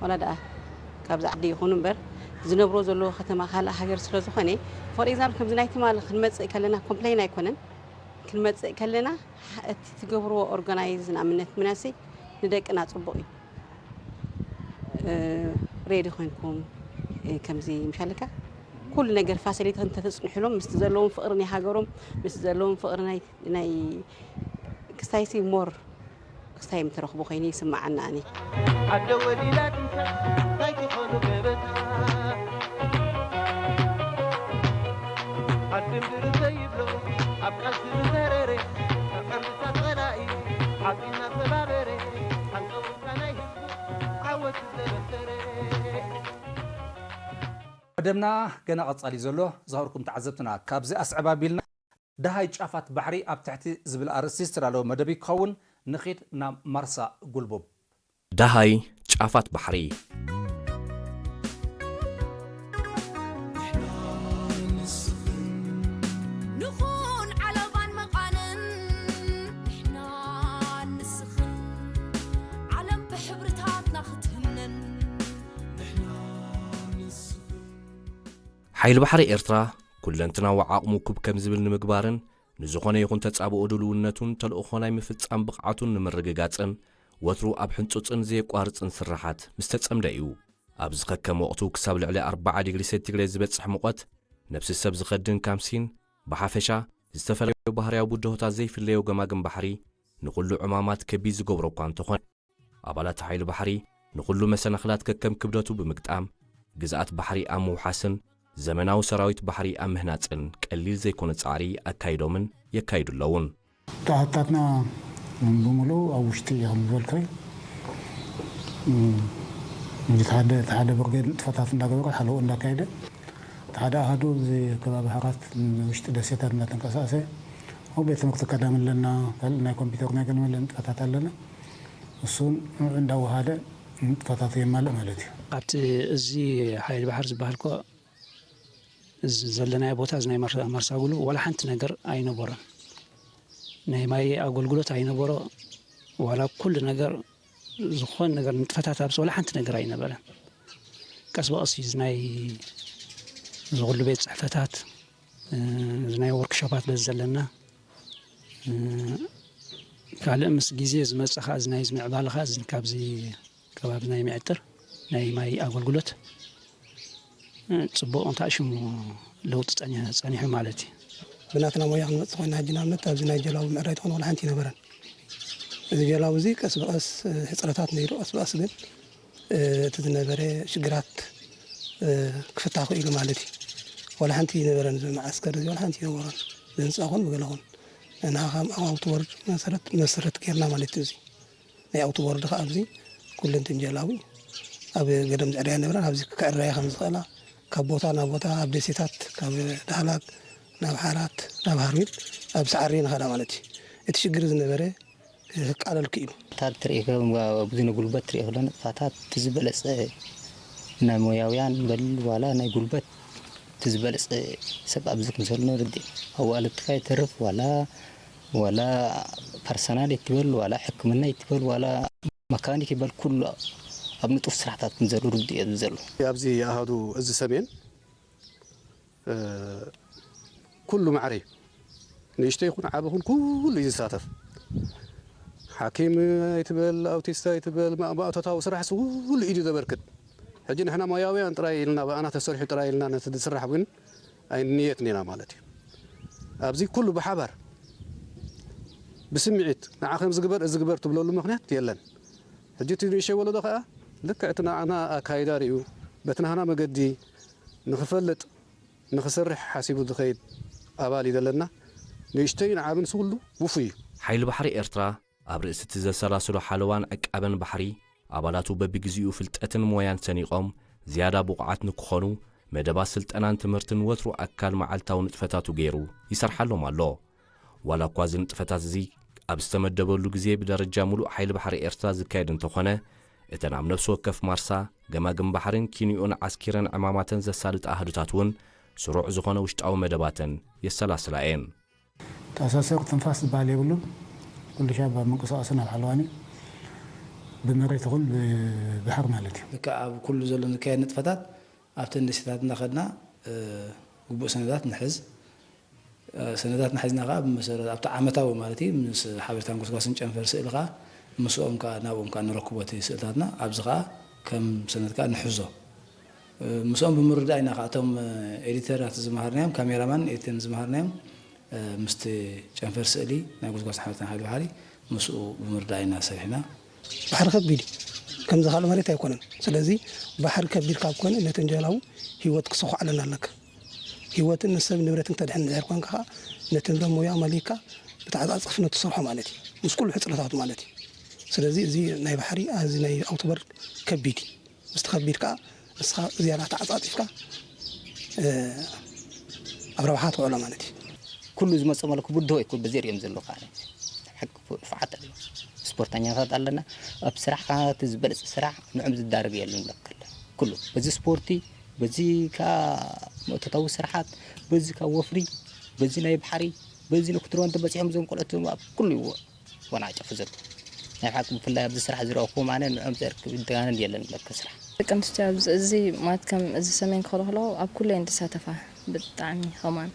ዋላ ደኣ ካብዚ ዓዲ ይኹኑ እምበር ዝነብሮ ዘለዎ ከተማ ካልእ ሃገር ስለ ዝኾነ for example ከምዚ ናይ ትማሊ ክንመጽእ ከለና ኮምፕሌን ኣይኮነን ክንመጽእ ከለና እቲ ትገብርዎ ኦርጋናይዝ ንኣብነት ምናሲ ንደቅና ጽቡቕ እዩ። ሬዲ ኮይንኩም ከምዚ ምሻለካ ኩሉ ነገር ፋሲሊቲ እንተተጽንሕሎም ምስቲ ዘለዎም ፍቕሪ ናይ ሃገሮም ምስቲ ዘለዎም ፍቕሪ ናይ ክስታይሲ ሞር ክስታይ ምትረኽቡ ኮይኑ ይስምዓና ኣነ። ኣደ ወሊዳ ትንሳ እንታይ ትኾኑ ገበታ ኣድም ድርዘ ይብሎ ኣብ ቃልሲ ዝዘረረ ተቐምሳ ጸላኢ ዓዲ እናተባበረ ሃንቀውታ ናይ ህዝቡ ዓወት ዘበሰረ። መደብና ገና ቀጻሊ ዘሎ ዝኸበርኩም ተዓዘብትና ካብዚ ኣስዕብ ኣቢልና ደሃይ ጫፋት ባሕሪ ኣብ ትሕቲ ዝብል ኣርእስቲ ዝተዳለወ መደብ ክኸውን ንኺድ ናብ ማርሳ ጉልቡብ። ደሃይ ጫፋት ባሕሪ። ንኹን ዓለባን መቓንን ንሕና ንስኽን ዓለም ብሕብርታትና ክትህነን ንሕና ንስኽን ሓይሊ ባሕሪ ኤርትራ ኩለንትናዊ ዓቕሙ ኩብ ከም ዝብል ንምግባርን ንዝኾነ ይኹን ተጻብኦ ድልውነቱን ተልእኾ ናይ ምፍጻም ብቕዓቱን ንምርግጋጽን ወትሩ ኣብ ሕንጹጽን ዘየቋርጽን ስርሓት ምስ ተጸምደ እዩ። ኣብ ዝኸከም ወቕቱ ክሳብ ልዕሊ ኣርብዓ ዲግሪ ሴንቲግሬድ ዝበጽሕ ሙቐት፣ ነብሲ ሰብ ዝኸድን ካምሲን፣ ብሓፈሻ ዝተፈላለዩ ባህርያዊ ብድሆታት ዘይፍለዮ ገማግም ባሕሪ ንኹሉ ዕማማት ከቢድ ዝገብሮ እኳ እንተኾነ፣ ኣባላት ሓይሊ ባሕሪ ንኹሉ መሰናኽላት ከከም ክብደቱ ብምግጣም፣ ግዝኣት ባሕሪ ኣብ ምውሓስን ዘመናዊ ሰራዊት ባሕሪ ኣብ ምህናጽን ቀሊል ዘይኮነ ጻዕሪ ኣካይዶምን የካይዱ ኣለዉን። ተኣታትና ብምሉኡ ኣብ ውሽጢ እዩ ከም ዝበልካዩ እንግዲህ ሓደ ሓደ ብርጌድ ንጥፈታት እንዳገበረ ሓለዎ እንዳካየደ እቲ ሓደ ኣሃዱ እዚ ከባቢ ሃራት ውሽጢ ደሴታት እንዳተንቀሳቀሰ ኣብ ቤት ትምህርቲ ኣካዳሚ ኣለና ካልእ ናይ ኮምፒውተር ናይ ገለመለ ንጥፈታት ኣለና እሱን እንዳወሃደ ንጥፈታቱ የማልእ ማለት እዩ። ኣብቲ እዚ ሓይሊ ባሕር ዝበሃል ኮ እዚ ዘለናዮ ቦታ እዚ ናይ ማርሳ ጉሉ ዋላ ሓንቲ ነገር ኣይነበሮን። ናይ ማይ ኣገልግሎት ኣይነበሮ ዋላ ኩሉ ነገር ዝኾን ነገር ንጥፈታት ኣብዚ ዋላ ሓንቲ ነገር ኣይነበረን። ቀስ ብቐስ እዩ እዚ ናይ እዚ ኩሉ ቤት ፅሕፈታት እዚ ናይ ወርክሾፓት በዚ ዘለና ካልእ ምስ ግዜ ዝመፀ ከዓ እዚ ናይ ምዕባለ ከዓ ካብዚ ከባቢ ናይ ምዕጥር ናይ ማይ ኣገልግሎት ፅቡቕ እንታይ ሽሙ ለውጢ ፀኒሑ ማለት እዩ። ብናትና ሞያ ክንመፅእ ኮይና ሕጂ ንኣብነት ኣብዚ ናይ ጀላቡ ምዕራይ ትኾነ ዋላ ሓንቲ ኣይነበረን። እዚ ጀላቡ እዚ ቀስ ብቐስ ሕፅረታት ነይሩ ቀስ ብቐስ ግን እቲ ዝነበረ ሽግራት ክፍታህ ክኢሉ ማለት እዩ። ዋላ ሓንቲ ኣይነበረን እዚ መዓስከር እዚ ዋላ ሓንቲ ኣይነበሮን ብህንፃ ኹን ብገለ ኹን ንሕና ከም ኣውትወርድ መሰረት መሰረት ጌርና ማለት እዩ። እዚ ናይ ኣውትወርድ ከዓ ኣብዚ ኩለን ትንጀላዊ ኣብ ገደም ዝዕረያ ነበራ፣ ኣብዚ ክዕረያ ከም ዝኽእላ ካብ ቦታ ናብ ቦታ ኣብ ደሴታት ካብ ዳህላክ ናብ ሓራት ናብ ሃርሚል ኣብ ሰዓሪ ንኸዳ ማለት እዩ። እቲ ሽግር ዝነበረ ክቃለል ክኢሉ። ታር ትርኢ ከም ብዙ ንጉልበት ትርኢ ክሎ ንጥፋታት እቲ ዝበለጸ ናይ ሞያውያን በል ዋላ ናይ ጉልበት እቲ ዝበለጸ ሰብ ኣብዚ ከም ዘሎ ርድእ። ኣዋልድካ ይተርፍ ዋላ ዋላ ፐርሰናል ይትበል ዋላ ሕክምና ይትበል ዋላ መካኒክ ይበል ኩሉ ኣብ ንጡፍ ስራሕታት ከም ዘሎ ርድእ እዩ ዘሎ። ኣብዚ ኣሃዱ እዚ ሰሜን ኩሉ ማዕረ እዩ። ንእሽቶ ይኹን ዓቢ ይኹን ኩሉ እዩ ዝሳተፍ። ሓኪም ኣይትበል፣ ኣውቲስት ኣይትበል፣ ማ- ማእቶታዊ ስራሕ ኩሉ ኢዱ ዘበርክት። ሕጂ ንሕና ሞያውያን ጥራይ ኢልና ብኣና ተሰሪሑ ጥራይ ኢልና ነቲ ዝስራሕ እውን ኣይንንየትን ኢና ማለት እዩ። ኣብዚ ኩሉ ብሓባር ብስምዒት ንዓ ከም ዝግበር እዚ ግበር ትብለሉ ምኽንያት የለን። ሕጂ እቲ ንእሽተይ ወለዶ ከዓ ልክዕ እቲ ንዓና ኣካይዳ ርእዩ በቲ ናህና መገዲ ንኽፈልጥ ንኽሰርሕ ሓሲቡ ዝኸይድ ኣባል እዩ ዘለና። ንእሽተይን ዓብን ስውሉ ውፉይ እዩ። ሓይሊ ባሕሪ ኤርትራ ኣብ ርእሲ እቲ ዘሰላስሎ ሓለዋን ዕቃበን ባሕሪ ኣባላቱ በብግዜኡ ፍልጠትን ሞያን ሰኒቖም ዝያዳ ብቑዓት ንክኾኑ መደባት ስልጠናን ትምህርትን ወትሩ ኣካል መዓልታዊ ንጥፈታቱ ገይሩ ይሰርሓሎም ኣሎ። ዋላ እኳ እዚ ንጥፈታት እዚ ኣብ ዝተመደበሉ ግዜ ብደረጃ ሙሉእ ሓይሊ ባሕሪ ኤርትራ ዝካየድ እንተኾነ፣ እተን ኣብ ነፍሲ ወከፍ ማርሳ፣ ገማግም ባሕርን ኪንዮን ዓስኪረን ዕማማተን ዘሳልጣ ኣህዱታት እውን ስሩዕ ዝኾነ ውሽጣዊ መደባተን የሰላስላ እየን። ተኣሳሰር ትንፋስ ዝበሃል የብሉን። ኩሉ ሻብ ኣብ ምንቅስቃስን ኣብ ሓለዋን እዩ። ብመሬት ይኹን ብባሕር ማለት እዩ። ልክዕ ኣብ ኩሉ ዘሎ ዝካየድ ንጥፈታት ኣብተን ደሴታት እናኸድና ግቡእ ሰነዳት ንሕዝ። ሰነዳትና ሒዝና ከዓ ብመሰረት ኣብቲ ዓመታዊ ማለት እዩ ምስ ሓበሬታን ጎስጓስን ጨንፈር ስእሊ ከዓ ምስኦም ከዓ ናብኦም ከዓ ንረክቦ እቲ ስእልታትና ኣብዚ ከዓ ከም ሰነድ ከዓ ንሕዞ። ምስኦም ብምርዳእ ኢና ከዓ እቶም ኤዲተራት ዝመሃርናዮም ካሜራማን ኤዲተርን ዝመሃርናዮም ምስቲ ጨንፈር ስእሊ ናይ ጎስጓስ ሓበሬታን ሓይሊ ባሕሪ ምስኡ ብምርዳእ ኢና ሰሪሕና። ባሕሪ ከቢድ እዩ። ከምዚ ካልእ መሬት ኣይኮነን። ስለዚ ባሕሪ ከቢድ ካብ ኮነ ነተን ጀላቡ ህይወት ክሰኹዓለን ኣለካ። ህይወትን ንሰብ ንብረትን ተድሕን እንድሕር ኮንካ ከዓ ነቲ ንብረት ሞያ ኣማሊካ ብተዓፃፅፍ ነቲ ትሰርሖ ማለት እዩ። ምስ ኩሉ ሕፅረታቱ ማለት እዩ። ስለዚ እዚ ናይ ባሕሪ እዚ ናይ ኣውቶበር ከቢድ እዩ። ምስቲ ከቢድ ከዓ ንስኻ ዝያዳ ተዓፃፂፍካ ኣብ ረብሓ ትውዕሎ ማለት እዩ። ኩሉ ዝመፀ መለ ክብድሆ ይኩ በዚ ሪኦም ዘለዉ ከዓ ሓቂ ፍዓት ኣሎ። ስፖርተኛታት ኣለና ኣብ ስራሕ ከዓ እቲ ዝበለፀ ስራሕ ንዕም ዝዳረግ የለን ለከለ ኩሉ በዚ ስፖርቲ በዚ ከዓ መእቶታዊ ስራሓት በዚ ከዓ ወፍሪ በዚ ናይ ባሕሪ በዚ ንክትሮ እንተበፂሖም እዞም ቆልኦት ኣብ ኩሉ ይዎ ወናጨፉ ዘሎ ናይ ሓቂ ብፍላይ ኣብዚ ስራሕ ዝረእኹም ኣነ ንዕም ዘርክብ ደጋነን የለን ለከ ስራሕ ደቂ ኣንስትዮ ኣብዚ እዚ ማለት ከም እዚ ሰሜን ክኸለክሎ ኣብ ኩሉ እየን ዝሳተፋ ብጣዕሚ ከማን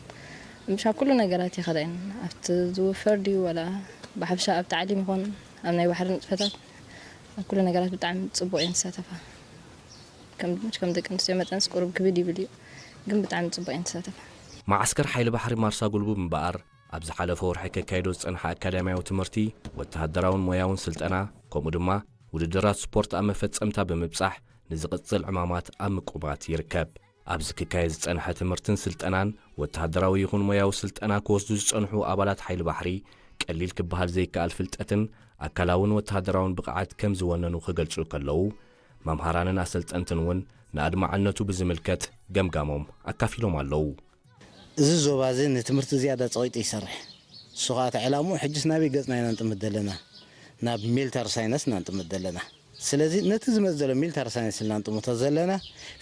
ምሻ ኩሉ ነገራት ይኸዳ እየን ኣብቲ ዝውፈር ድዩ ወላ ብሓፈሻ ኣብ ታዕሊም ይኹን ኣብ ናይ ባሕሪ ንጥፈታት ኣብ ኩሉ ነገራት ብጣዕሚ ፅቡቅ እየን ዝሳተፋ ከም ከም ደቂ ኣንስትዮ መጠንስ ቁሩብ ክብድ ይብል እዩ ግን ብጣዕሚ ፅቡቅ እየን ዝሳተፋ መዓስከር ሓይሊ ባሕሪ ማርሳ ጉልቡብ እምበኣር ኣብ ዝሓለፈ ወርሒ ከካይዶ ዝጸንሐ ኣካዳምያዊ ትምህርቲ፣ ወተሃደራውን ሞያውን ስልጠና፣ ከምኡ ድማ ውድድራት ስፖርት ኣብ መፈጸምታ ብምብጻሕ ንዝቕጽል ዕማማት ኣብ ምቁባት ይርከብ። ኣብዚ ክካየድ ዝጸንሐ ትምህርትን ስልጠናን ወተሃደራዊ ይኹን ሞያዊ ስልጠና ክወስዱ ዝጸንሑ ኣባላት ሓይሊ ባሕሪ ቀሊል ክበሃል ዘይከኣል ፍልጠትን ኣካላውን ወተሃደራውን ብቕዓት ከም ዝወነኑ ክገልጹ ከለዉ፣ መምሃራንን ኣሰልጠንትን እውን ንኣድማዕነቱ ብዝምልከት ገምጋሞም ኣካፊሎም ኣለዉ። እዚ ዞባ እዚ ንትምህርቲ ዝያዳ ጸቒጡ ይሰርሕ። እሱ ኸኣ እቲ ዕላምኡ ሕጅስ ናበይ ገጽና ኢና ንጥምት ዘለና? ናብ ሚልታሪ ሳይነስ ኢና ንጥምት ዘለና። ስለዚ ነቲ ዝመጽእ ዘሎ ሚልታሪ ሳይነስ ኢልና ንጥምቶ ዘለና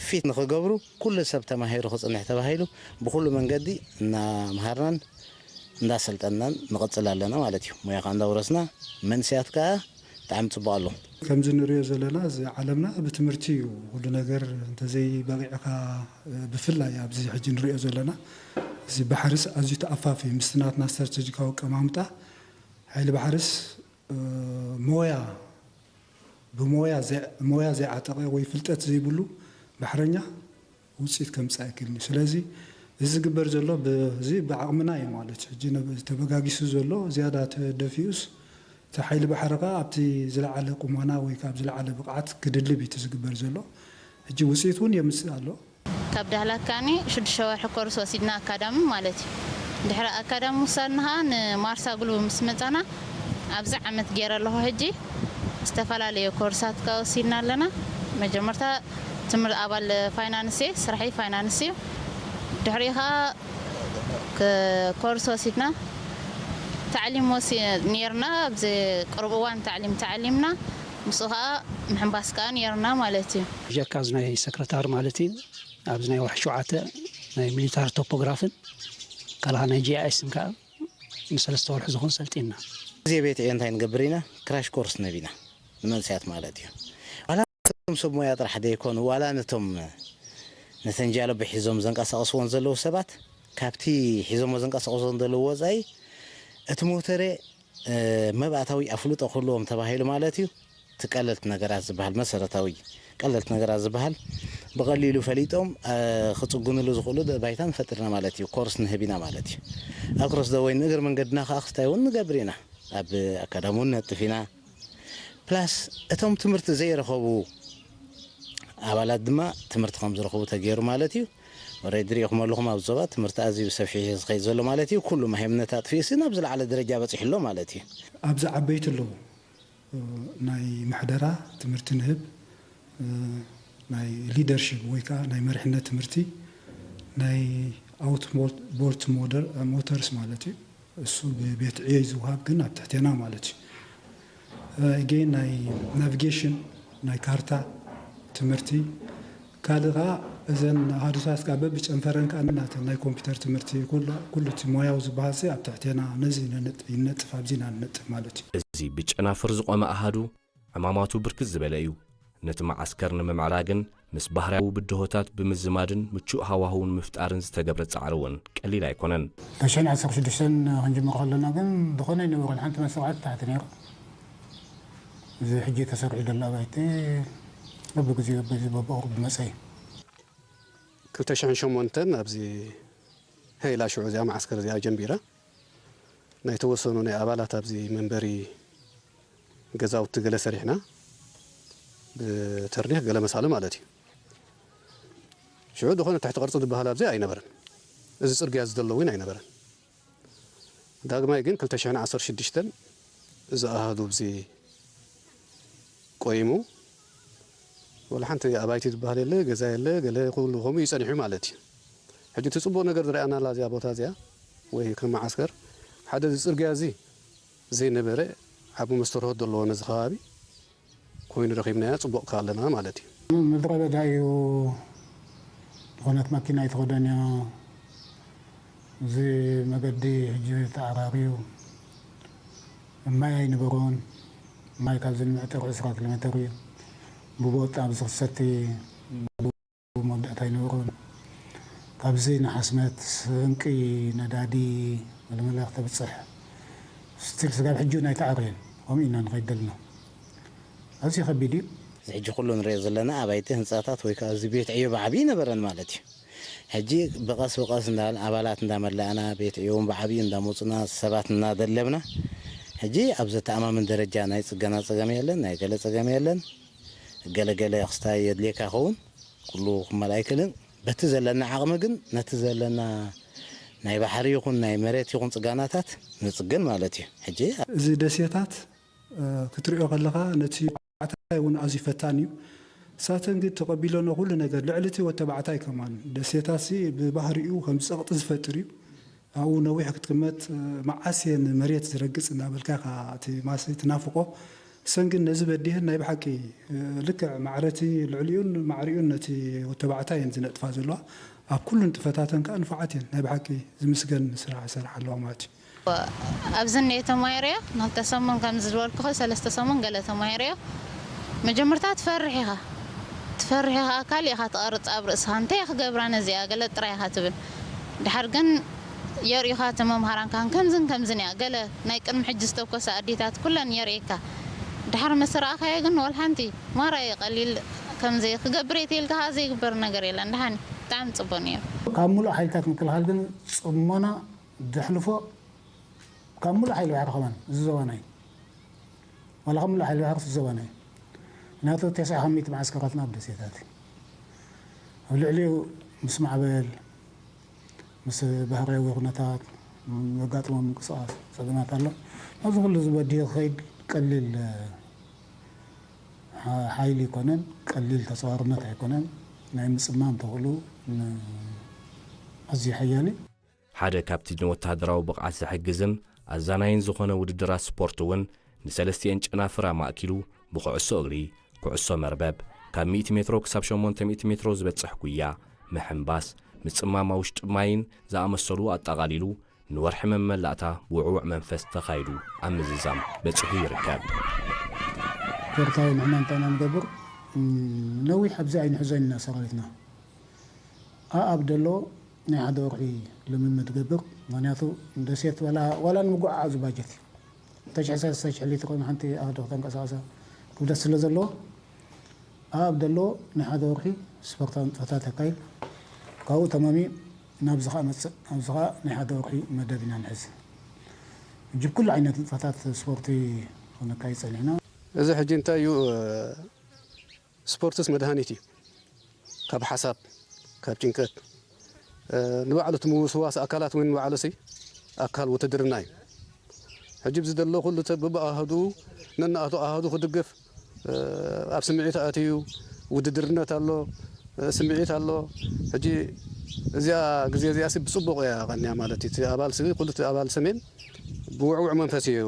ፊት ንኽገብሩ ኩሉ ሰብ ተማሂሩ ክጽንሕ ተባሂሉ ብኹሉ መንገዲ እናምሃርናን እንዳሰልጠንናን ንቐጽል ኣለና ማለት እዩ። ሙያ ኸኣ እንዳውረስና መንእሰያት ከኣ ብጣዕሚ ጽቡቕ ኣሎ። ከምዚ ንሪኦ ዘለና እዚ ዓለምና ብትምህርቲ እዩ ኩሉ ነገር እንተዘይ በቒዕኻ ብፍላይ ኣብዚ ሕጂ ንሪኦ ዘለና እዚ ባሕርስ ኣዝዩ ተኣፋፊ ምስቲ ናትና ስትራተጂካዊ ኣቀማምጣ ሓይሊ ባሕርስ ሞያ ብሞያ ሞያ ዘይዓጠቐ ወይ ፍልጠት ዘይብሉ ባሕረኛ ውፅኢት ከምፅእ ኣይክእልን እዩ። ስለዚ እዚ ዝግበር ዘሎ በዚ ብዓቕምና እዩ ማለት እዩ። ሕጂ ተበጋጊሱ ዘሎ ዝያዳ ተደፊኡስ እቲ ሓይሊ ባሕሪ ከዓ ኣብቲ ዝለዓለ ቁመና ወይ ከዓ ኣብ ዝለዓለ ብቕዓት ክድልብ እዩ እቲ ዝግበር ዘሎ። ሕጂ ውፅኢት እውን የምፅእ ኣሎ። ካብ ዳህላክ ከኣኒ ሽዱሽተ ወርሒ ኮርስ ወሲድና ኣካዳሚ ማለት እዩ። ድሕሪ ኣካዳሚ ውሳድና ኸዓ ንማርሳ ግሉብ ምስ መጻና ኣብዚ ዓመት ገይረ ኣለኹ። ሕጂ ዝተፈላለዩ ኮርሳት ከኣ ወሲድና ኣለና። መጀመርታ ትምህርቲ ኣባል ፋይናንስ እየ፣ ስራሐይ ፋይናንስ እዩ። ድሕሪኡ ኸዓ ክ-፣ ኮርስ ወሲድና ታዕሊም ወሲ-፣ ነይርና። ኣብዚ ቅርብ እዋን ታዕሊም ተዓሊምና፣ ምስኡ ኸዓ ምሕንባስ ከኣ ነይርና ማለት እዩ። ብጀካ እዚ ናይ ሰክረታሪ ማለት እዩ፣ ኣብዚ ናይ ወርሒ ሸውዓተ ናይ ሚሊታሪ ቶፖግራፍን ካልኣ ናይ ጂ ኣይ ኤስን ከኣ ንሰለስተ ወርሒ ዝኾን ሰልጢንና። እዚ ቤት ዕዮ እንታይ ንገብር ኢና? ክራሽ ኮርስ ንህብ ኢና ንመንእሰያት ማለት እዩ። ዋላ ነቶም ሰብ ሞያ ጥራሕ ዘይኮኑ፣ ዋላ ነቶም ነተን ጃለቦ ሒዞም ዘንቀሳቕስዎን ዘለዉ ሰባት ካብቲ ሒዞሞ ዘንቀሳቕስዎን ዘለዉ ወጻኢ እቲ ሞተረ፣ እ፣ መባእታዊ ኣፍልጦ ክህልዎም ተባሂሉ ማለት እዩ። እቲ ቀለልቲ ነገራት ዝበሃል መሰረታዊ ቀለልቲ ነገራት ዝበሃል ብቐሊሉ ፈሊጦም፣ እ፣ ክጽግኑሉ ዝኽእሉ ደ-፣ ባይታ ንፈጥርና ማለት እዩ። ኮርስ ንህብ ኢና ማለት እዩ። ኣብ ክሮስ ደ ወይ ንእግር መንገድና ከኣ ክስታይ እውን ንገብር ኢና። ኣብ ኣካዳሚ እውን ነጥፍ ኢና። ፕላስ እቶም ትምህርቲ ዘይረኸቡ ኣባላት ድማ ትምህርቲ ከም ዝረኽቡ ተገይሩ ማለት እዩ። ኦሬዲ ሪኢኹም ኣለኹም፣ ኣብ ዞባ ትምህርቲ ኣዝዩ ብሰፊሕ እዩ ዝኸይድ ዘሎ ማለት እዩ። ኩሉ ማህይምነት ኣጥፊኡሲ ናብ ዝለዓለ ደረጃ በጺሑ ኣሎ ማለት እዩ። ኣብዚ ዓበይቲ ኣለዉ፣ ናይ ምሕደራ ትምህርቲ ንህብ፣ ናይ ሊደርሺፕ ወይ ከዓ ናይ መሪሕነት ትምህርቲ፣ ናይ ኣውት ቦልት ሞደር-፣ ሞተርስ ማለት እዩ። እሱ ብቤት ዕዮ ዝወሃብ ግን ኣብ ትሕቴና ማለት እዩ። እ፣ ጌን ናይ ናቪጌሽን፣ ናይ ካርታ ትምህርቲ፣ ካልእ ኸዓ እዘን ኣሃዱታት ከዓ በብጨንፈረን ከዓ ናተን ናይ ኮምፒውተር ትምህርቲ፣ ኩሉ፣ ኩሉ እቲ ሞያዊ ዝበሃል ሲ ኣብ ትሕቴና ነዚ ነነጥ-፣ ይነጥፍ፣ ኣብዚ ኢና ንነጥፍ ማለት እዩ። እዚ ብጨናፍር ዝቖመ ኣሃዱ ዕማማቱ ብርክት ዝበለ እዩ። ነቲ መዓስከር ንምምዕራግን ምስ ባህርያዊ ብድሆታት ብምዝማድን ምቹእ ሃዋህው ንምፍጣርን ዝተገብረ ጻዕሪ እውን ቀሊል ኣይኮነን። ተሽሕን ዓሰርተ ሽዱሽተን ክንጅምር ከለና ግን ዝኾነ ኣይነበረን። ሓንቲ መስተውዓል ታሕቲ ነይሩ። እዚ ሕጂ ተሰሪሑ ዘሎ ኣባይቲ በብግዜኡ በዚ በብቑሩብ ዝመጸ እዩ። ክልተ ሽሕን ሸሞንተን ኣብዚ ሄላ ሽዑ እዚኣ መዓስከር እዚኣ ጀንቢራ ናይ ተወሰኑ ናይ ኣባላት ኣብዚ መንበሪ ገዛውቲ ገለ ሰሪሕና ብተርኒኽ ገለ መሳሊ ማለት እዩ። ሽዑ ዝኾነ ትሕቲ ቅርጺ ዝበሃል ኣብዚ ኣይነበረን። እዚ ጽርግያ እዚ ዘሎ እውን ኣይነበረን። ዳግማይ ግን ክልተ ሽሕን ዓሰርተ ሽዱሽተን እዚ ኣሃዱ ኣብዚ ቆይሙ፣ ወላ ሓንቲ ኣባይቲ ዝበሃል የለ፣ ገዛ የለ፣ ገለ ኩሉ ከምኡ እዩ ጸኒሑ ማለት እዩ። ሕጂ እቲ ጽቡቕ ነገር ዝረኣናላ እዚኣ ቦታ እዚኣ ወይ ከም መዓስከር ሓደ እዚ ጽርግያ እዚ ዘይነበረ ዓቢ መስተርሆት ዘለዎ ነዚ ከባቢ ኮይኑ ረኺብናዮ፣ ጽቡቕ ከ ኣለና ማለት እዩ። ምድረ በዳ እዩ፣ ዝኾነት መኪና ኣይትኸደን እያ። እዚ መገዲ ሕጂ ተዓራርዩ፣ ማይ ኣይነበሮን። ማይ ካብዚ ንመዕጠሩ ዕስራ ኪሎ ሜተር እዩ። ብቦጥ ኣብዚ ክሰቲ መወዳእታ ኣይነበሮን። ካብዚ ንሓስመት፣ ስንቂ፣ ነዳዲ፣ መለመለ ክተብጽሕ ስቲል ስጋብ ሕጂ እውን ኣይተዓረየን። ከምኡ ኢና ንኸይድ ዘለና። ኣዝዩ ከቢድ እዩ። እዚ ሕጂ ኩሉ ንሪኦ ዘለና ኣባይቲ ህንጻታት ወይ ከኣ እዚ ቤት ዕዮ ብዓብዪ ነበረን ማለት እዩ። ሕጂ ብቐስ ብቐስ እንዳ ኣባላት እንዳመላእና ቤት ዕዮ እውን ብዓብዪ እንዳመጹና ሰባት እናደለብና ሕጂ ኣብ ዘተኣማምን ደረጃ ናይ ጽገና ጸገም የለን፣ ናይ ገለ ጸገም የለን። ገለ ገለ ክስታይ የድልየካ ይኸውን፣ ኩሉ ክመልኣ ኣይክእልን። በቲ ዘለና ዓቕሚ ግን ነቲ ዘለና ናይ ባሕሪ ይኹን ናይ መሬት ይኹን ጽጋናታት ንጽግን ማለት እዩ። ሕጂ እዚ ደሴታት፣ እ፣ ክትሪኦ ከለኻ ነቲ ተባዕታይ እውን ኣዝዩ ፈታኒ እዩ። እሳተን ግን ተቐቢለኖ ኩሉ ነገር፣ ልዕሊ እቲ ወዲ ተባዕታይ ከማን። ደሴታትሲ ብባህሪኡ ከም ጸቕጢ ዝፈጥር እዩ። ኣብኡ ነዊሕ ክትቅመጥ፣ እ፣ መዓስ እየ ንመሬት ዝረግጽ እናበልካ ኢኻ እቲ ማሲ ትናፍቖ። እሰን ግን ነዚ በዲህን ናይ ብሓቂ፣ እ፣ ልክዕ ማዕረቲ ልዕሊኡን ማዕሪኡን ነቲ ወዲ ተባዕታይ እየን ዝነጥፋ ዘለዋ። ኣብ ኩሉ ንጥፈታተን ከኣ ንፉዓት እየን። ናይ ብሓቂ ዝምስገን ስራሕ ይሰርሓ ኣለዋ ማለት እዩ። ኣብዚ እኒኦ ተማሂረዮ ንክልተ ሰሙን ከምዚ ዝበልኩኸ ሰለስተ ሰሙን ገለ ተማሂረዮ። መጀመርታ ትፈርሕ ኢኻ፣ ትፈርሕ ኢኻ፣ ካሊእ ኢኻ ትቐርጽ ኣብ ርእስኻ። እንታይ እየ ክገብራ ነዚኣ? ገለ ጥራይ ኢኻ ትብል። ድሓር ግን የርእዩኻ እቲ መምሃራንካ፣ ከምዝን ከምዝን እያ። ገለ ናይ ቅድሚ ሕጂ ዝተኮሳ ኣዴታት ኩለን የርእየካ። ድሓር ምስ ረኣኻዮ ግን ወላ ሓንቲ ማራ እዩ ቀሊል፣ ከምዚ ክገብር እየ ተይልካ ኸኣ ዘይግበር ነገር የለን። ደሓን ብጣዕሚ ጽቡቕ ነይሩ። ካብ ሙሉእ ሓይልታት ምክልኻል ግን ጽሞና ዘሕልፎ ካብ ሙሉእ ሓይሊ ባሕሪ ከማን እዚ ዞባና እዩ። ዋላ ካብ ሙሉእ ሓይሊ ባሕሪ እዚ ዞባና እዩ። ምክንያቱ ተስዓ ካብ ሚእቲ መዓስከራትና ኣብ ደሴታት እዩ። ኣብ ልዕሊኡ ምስ ማዕበል፣ ምስ ባህርያዊ ኩነታት፣ ዘጋጥሞም ምንቅስቓስ ጸገማት ኣሎ። ነዚ ኩሉ ዝበድህ ክኸይድ ቀሊል ሓይሊ ኣይኮነን፣ ቀሊል ተጻዋርነት ኣይኮነን። ናይ ምጽማም ተኽእሎ ኣዝዩ ሓያል እዩ። ሓደ ካብቲ ንወተሃደራዊ ብቕዓት ዝሕግዝን ኣዛናይን ዝኾነ ውድድራት ስፖርት እውን ንሰለስቲኤን ጨናፍር ኣማእኪሉ ብኩዕሶ እግሪ፣ ኩዕሶ መርበብ፣ ካብ ሚእቲ ሜትሮ ክሳብ ሸሞንተ ሚእቲ ሜትሮ ዝበጽሕ ጉያ፣ ምሕንባስ፣ ምጽማም ኣብ ውሽጢ ማይን ዝኣመሰሉ ኣጠቓሊሉ ንወርሒ መመላእታ ብውዕውዕ መንፈስ ተኻይዱ ኣብ ምዝዛም በጺሑ ይርከብ። ስፖርታዊ ንሕና እንታይ ኢና ንገብር? ነዊሕ ኣብዚ ኣይንሕዞ ኢና ሰራዊትና። ኣኣብ ደሎ ናይ ሓደ ወርሒ ልምምድ ገብር። ምኽንያቱ ደሴት ዋላ ንምጉዕዓዙ ባጀት እዩ። እንተ ሽሕ ሰለስተ ሽሕ ሊትር ኮይኑ ሓንቲ ኣሃዱ ከተንቀሳቕሳ ክብደት ስለ ዘለዎ፣ ኣኣብ ደሎ ናይ ሓደ ወርሒ ስፖርታዊ ንጥፈታት ኣካይድ። ካብኡ ተማሚ ናብዚ ኸኣ መጽእ። ኣብዚ ኸኣ ናይ ሓደ ወርሒ መደብ ኢና ንሕዝ። ሕጂ ብኩሉ ዓይነት ንጥፈታት ስፖርቲ ክነካይድ ጸኒሕና። እዚ ሕጂ እንታይ እዩ? ስፖርትስ መድሃኒት እዩ። ካብ ሓሳብ፣ ካብ ጭንቀት፣ ንባዕሉ እቲ ምውስዋስ ኣካላት እውን ንባዕሉ ሲ ኣካል ውትድርና እዩ። ሕጂ ብዚ ዘሎ ኩሉ ሰብ ብኣሃዱኡ ነናኣቱ ኣሃዱ ክድግፍ፣ ኣብ ስምዒት ኣትዩ፣ ውድድርነት ኣሎ፣ ስምዒት ኣሎ። ሕጂ እዚኣ ግዜ እዚኣ ሲ ብጽቡቕ እያ ቀንያ ማለት እዩ። እቲ ኣባል ሲ ኩሉ እቲ ኣባል ሰሜን ብውዕውዕ መንፈስ እዩ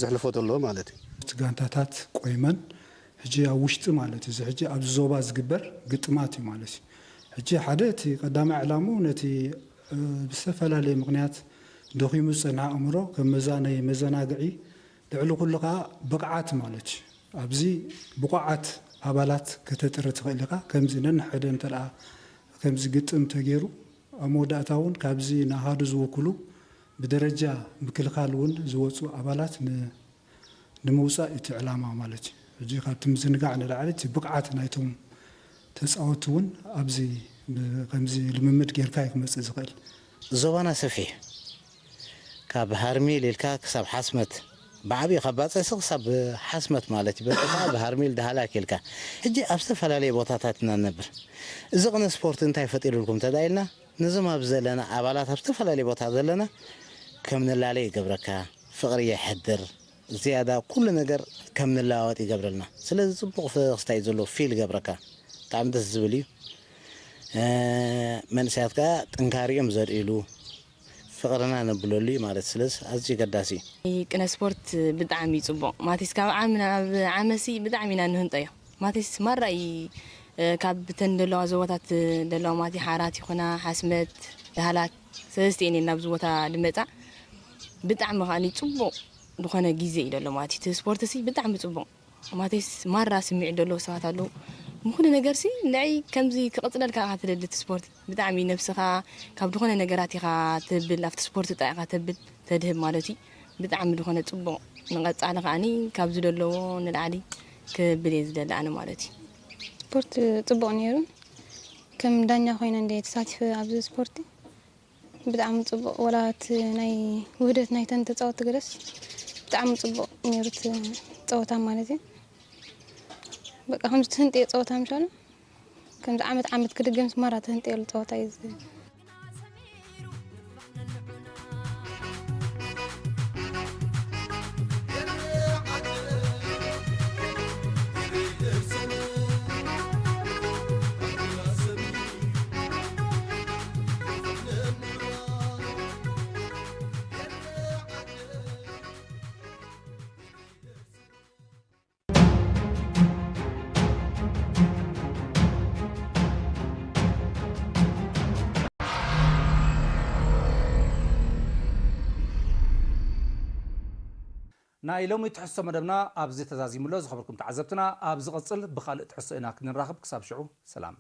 ዘሕልፎ ዘሎ ማለት እዩ። እቲ ጋንታታት ቆይመን ሕጂ ኣብ ውሽጢ ማለት እዩ። እዚ ሕጂ ኣብዚ ዞባ ዝግበር ግጥማት እዩ ማለት እዩ። ሕጂ ሓደ እቲ ቀዳማይ ዕላምኡ ነቲ፣ እ፣ ብዝተፈላለየ ምኽንያት ደኺሙ ዝጸንሐ ኣእምሮ ከም መዛነዪ፣ መዘናግዒ፣ ልዕሊ ኩሉ ከኣ ብቕዓት ማለት እዩ። ኣብዚ ብቑዓት ኣባላት ከተጥሪ ትኽእል ኢኻ። ከምዚ ነንሕደ እንተ ደኣ ከምዚ ግጥም ተገይሩ ኣብ መወዳእታ እውን ካብዚ ንኣሃዱ ዝውክሉ ብደረጃ ምክልኻል እውን ዝወፁ ኣባላት ን-፣ ንምውፃእ እቲ ዕላማ ማለት እዩ። ሕጂ ካብቲ ምዝንጋዕ ንላዕሊ እቲ ብቕዓት ናይቶም ተፃወትቲ እውን ኣብዚ ብ-፣ ከምዚ ልምምድ ጌርካ እዩ ክመፅእ ዝኽእል። ዞባና ሰፊሕ፣ ካብ ሃርሚል ኢልካ ክሳብ ሓስመት፣ ብዓብዪ ካብ ባፀሲ ክሳብ ሓስመት ማለት እዩ። በቲ ከዓ ብሃርሚል ዳህላክ ኢልካ። ሕጂ ኣብ ዝተፈላለየ ቦታታት ኢና ንነብር። እዚ ቅነ ስፖርት እንታይ ፈጢሩልኩም እንተዳ ኢልና፣ ነዞም ኣብ ዘለና ኣባላት ኣብ ዝተፈላለየ ቦታ ዘለና ከም ንላለ ይገብረካ፣ ፍቕሪ የሕድር፣ ዝያዳ ኩሉ ነገር ከም ንለዋወጥ ይገብረልና። ስለዚ ጽቡቕ ክስታይ እዩ ዘሎ፣ ፊል ይገብረካ። ብጣዕሚ ደስ ዝብል እዩ። እ፣ መንእሰያት ከኣ ጥንካሪኦም ዘርእሉ፣ ፍቕርና ነብለሉ እዩ ማለት። ስለዚ ኣዝዩ ገዳሲ እዩ። ቅነ ስፖርት ብጣዕሚ እዩ ጽቡቕ። ማለትስ ካብ ዓሚ ናብ ዓመሲ ብጣዕሚ ኢና ንህንጠዮ። ማለትስ ማራ እዩ፣ እ፣ ካብ ብተን ዘለዋ ዞባታት ዘለዋ ማለትስ ሓራት ይኹና፣ ሓስመት፣ ዳህላክ፣ ሰለስቲኤን እየን ናብዚ ቦታ ዝመጻ። ብጣዕሚ ከኣኒ ጽቡቕ ዝኾነ ግዜ እዩ ዘሎ ማለት እዩ። እቲ ስፖርትሲ ብጣዕሚ ጽቡቕ። ማለትስ ማራ ስምዒት ዘለዉ ሰባት ኣለዉ። ንኹሉ ነገርሲ ንዕይ ከምዚ ክቕጽለልካ ኢኻ ትደሊ እቲ ስፖርት። ብጣዕሚ ነብስኻ ካብ ዝኾነ ነገራት ኢኻ ተብል፣ ኣብቲ ስፖርት ጥራይ ኢኻ ተብል፣ ተድህብ ማለት እዩ። ብጣዕሚ ዝኾነ ጽቡቕ። ንቐጻሊ ከኣኒ ካብዚ ዘለዎ ንላዕሊ ክብል እየ ዝደሊ ኣነ ማለት እዩ። ስፖርት ጽቡቕ ነይሩ። ከም ዳኛ ኮይነ እንድየ ተሳቲፈ ኣብዚ ስፖርቲ። ብጣዕሚ ጽቡቕ። ወላ እቲ ናይ ውህደት ናይተን ተጻወትቲ ገለስ ብጣዕሚ ጽቡቕ ነይሩ እቲ ጸወታ ማለት እዩ። በቃ ከምዚ ትህንጥዮ ጸወታ ምሻሉ፣ ከምዚ ዓመት ዓመት ክድገምስ ማራ ትህንጥየሉ ጸወታ እዩ እዚ። ናይ ሎሚ ትሕዝቶ መደብና ኣብዚ ተዛዚሙ ኣሎ። ዝኸበርኩም ተዓዘብትና፣ ኣብ ዝቕጽል ብኻልእ ትሕዝቶ ኢና ክንራኸብ። ክሳብ ሽዑ ሰላም።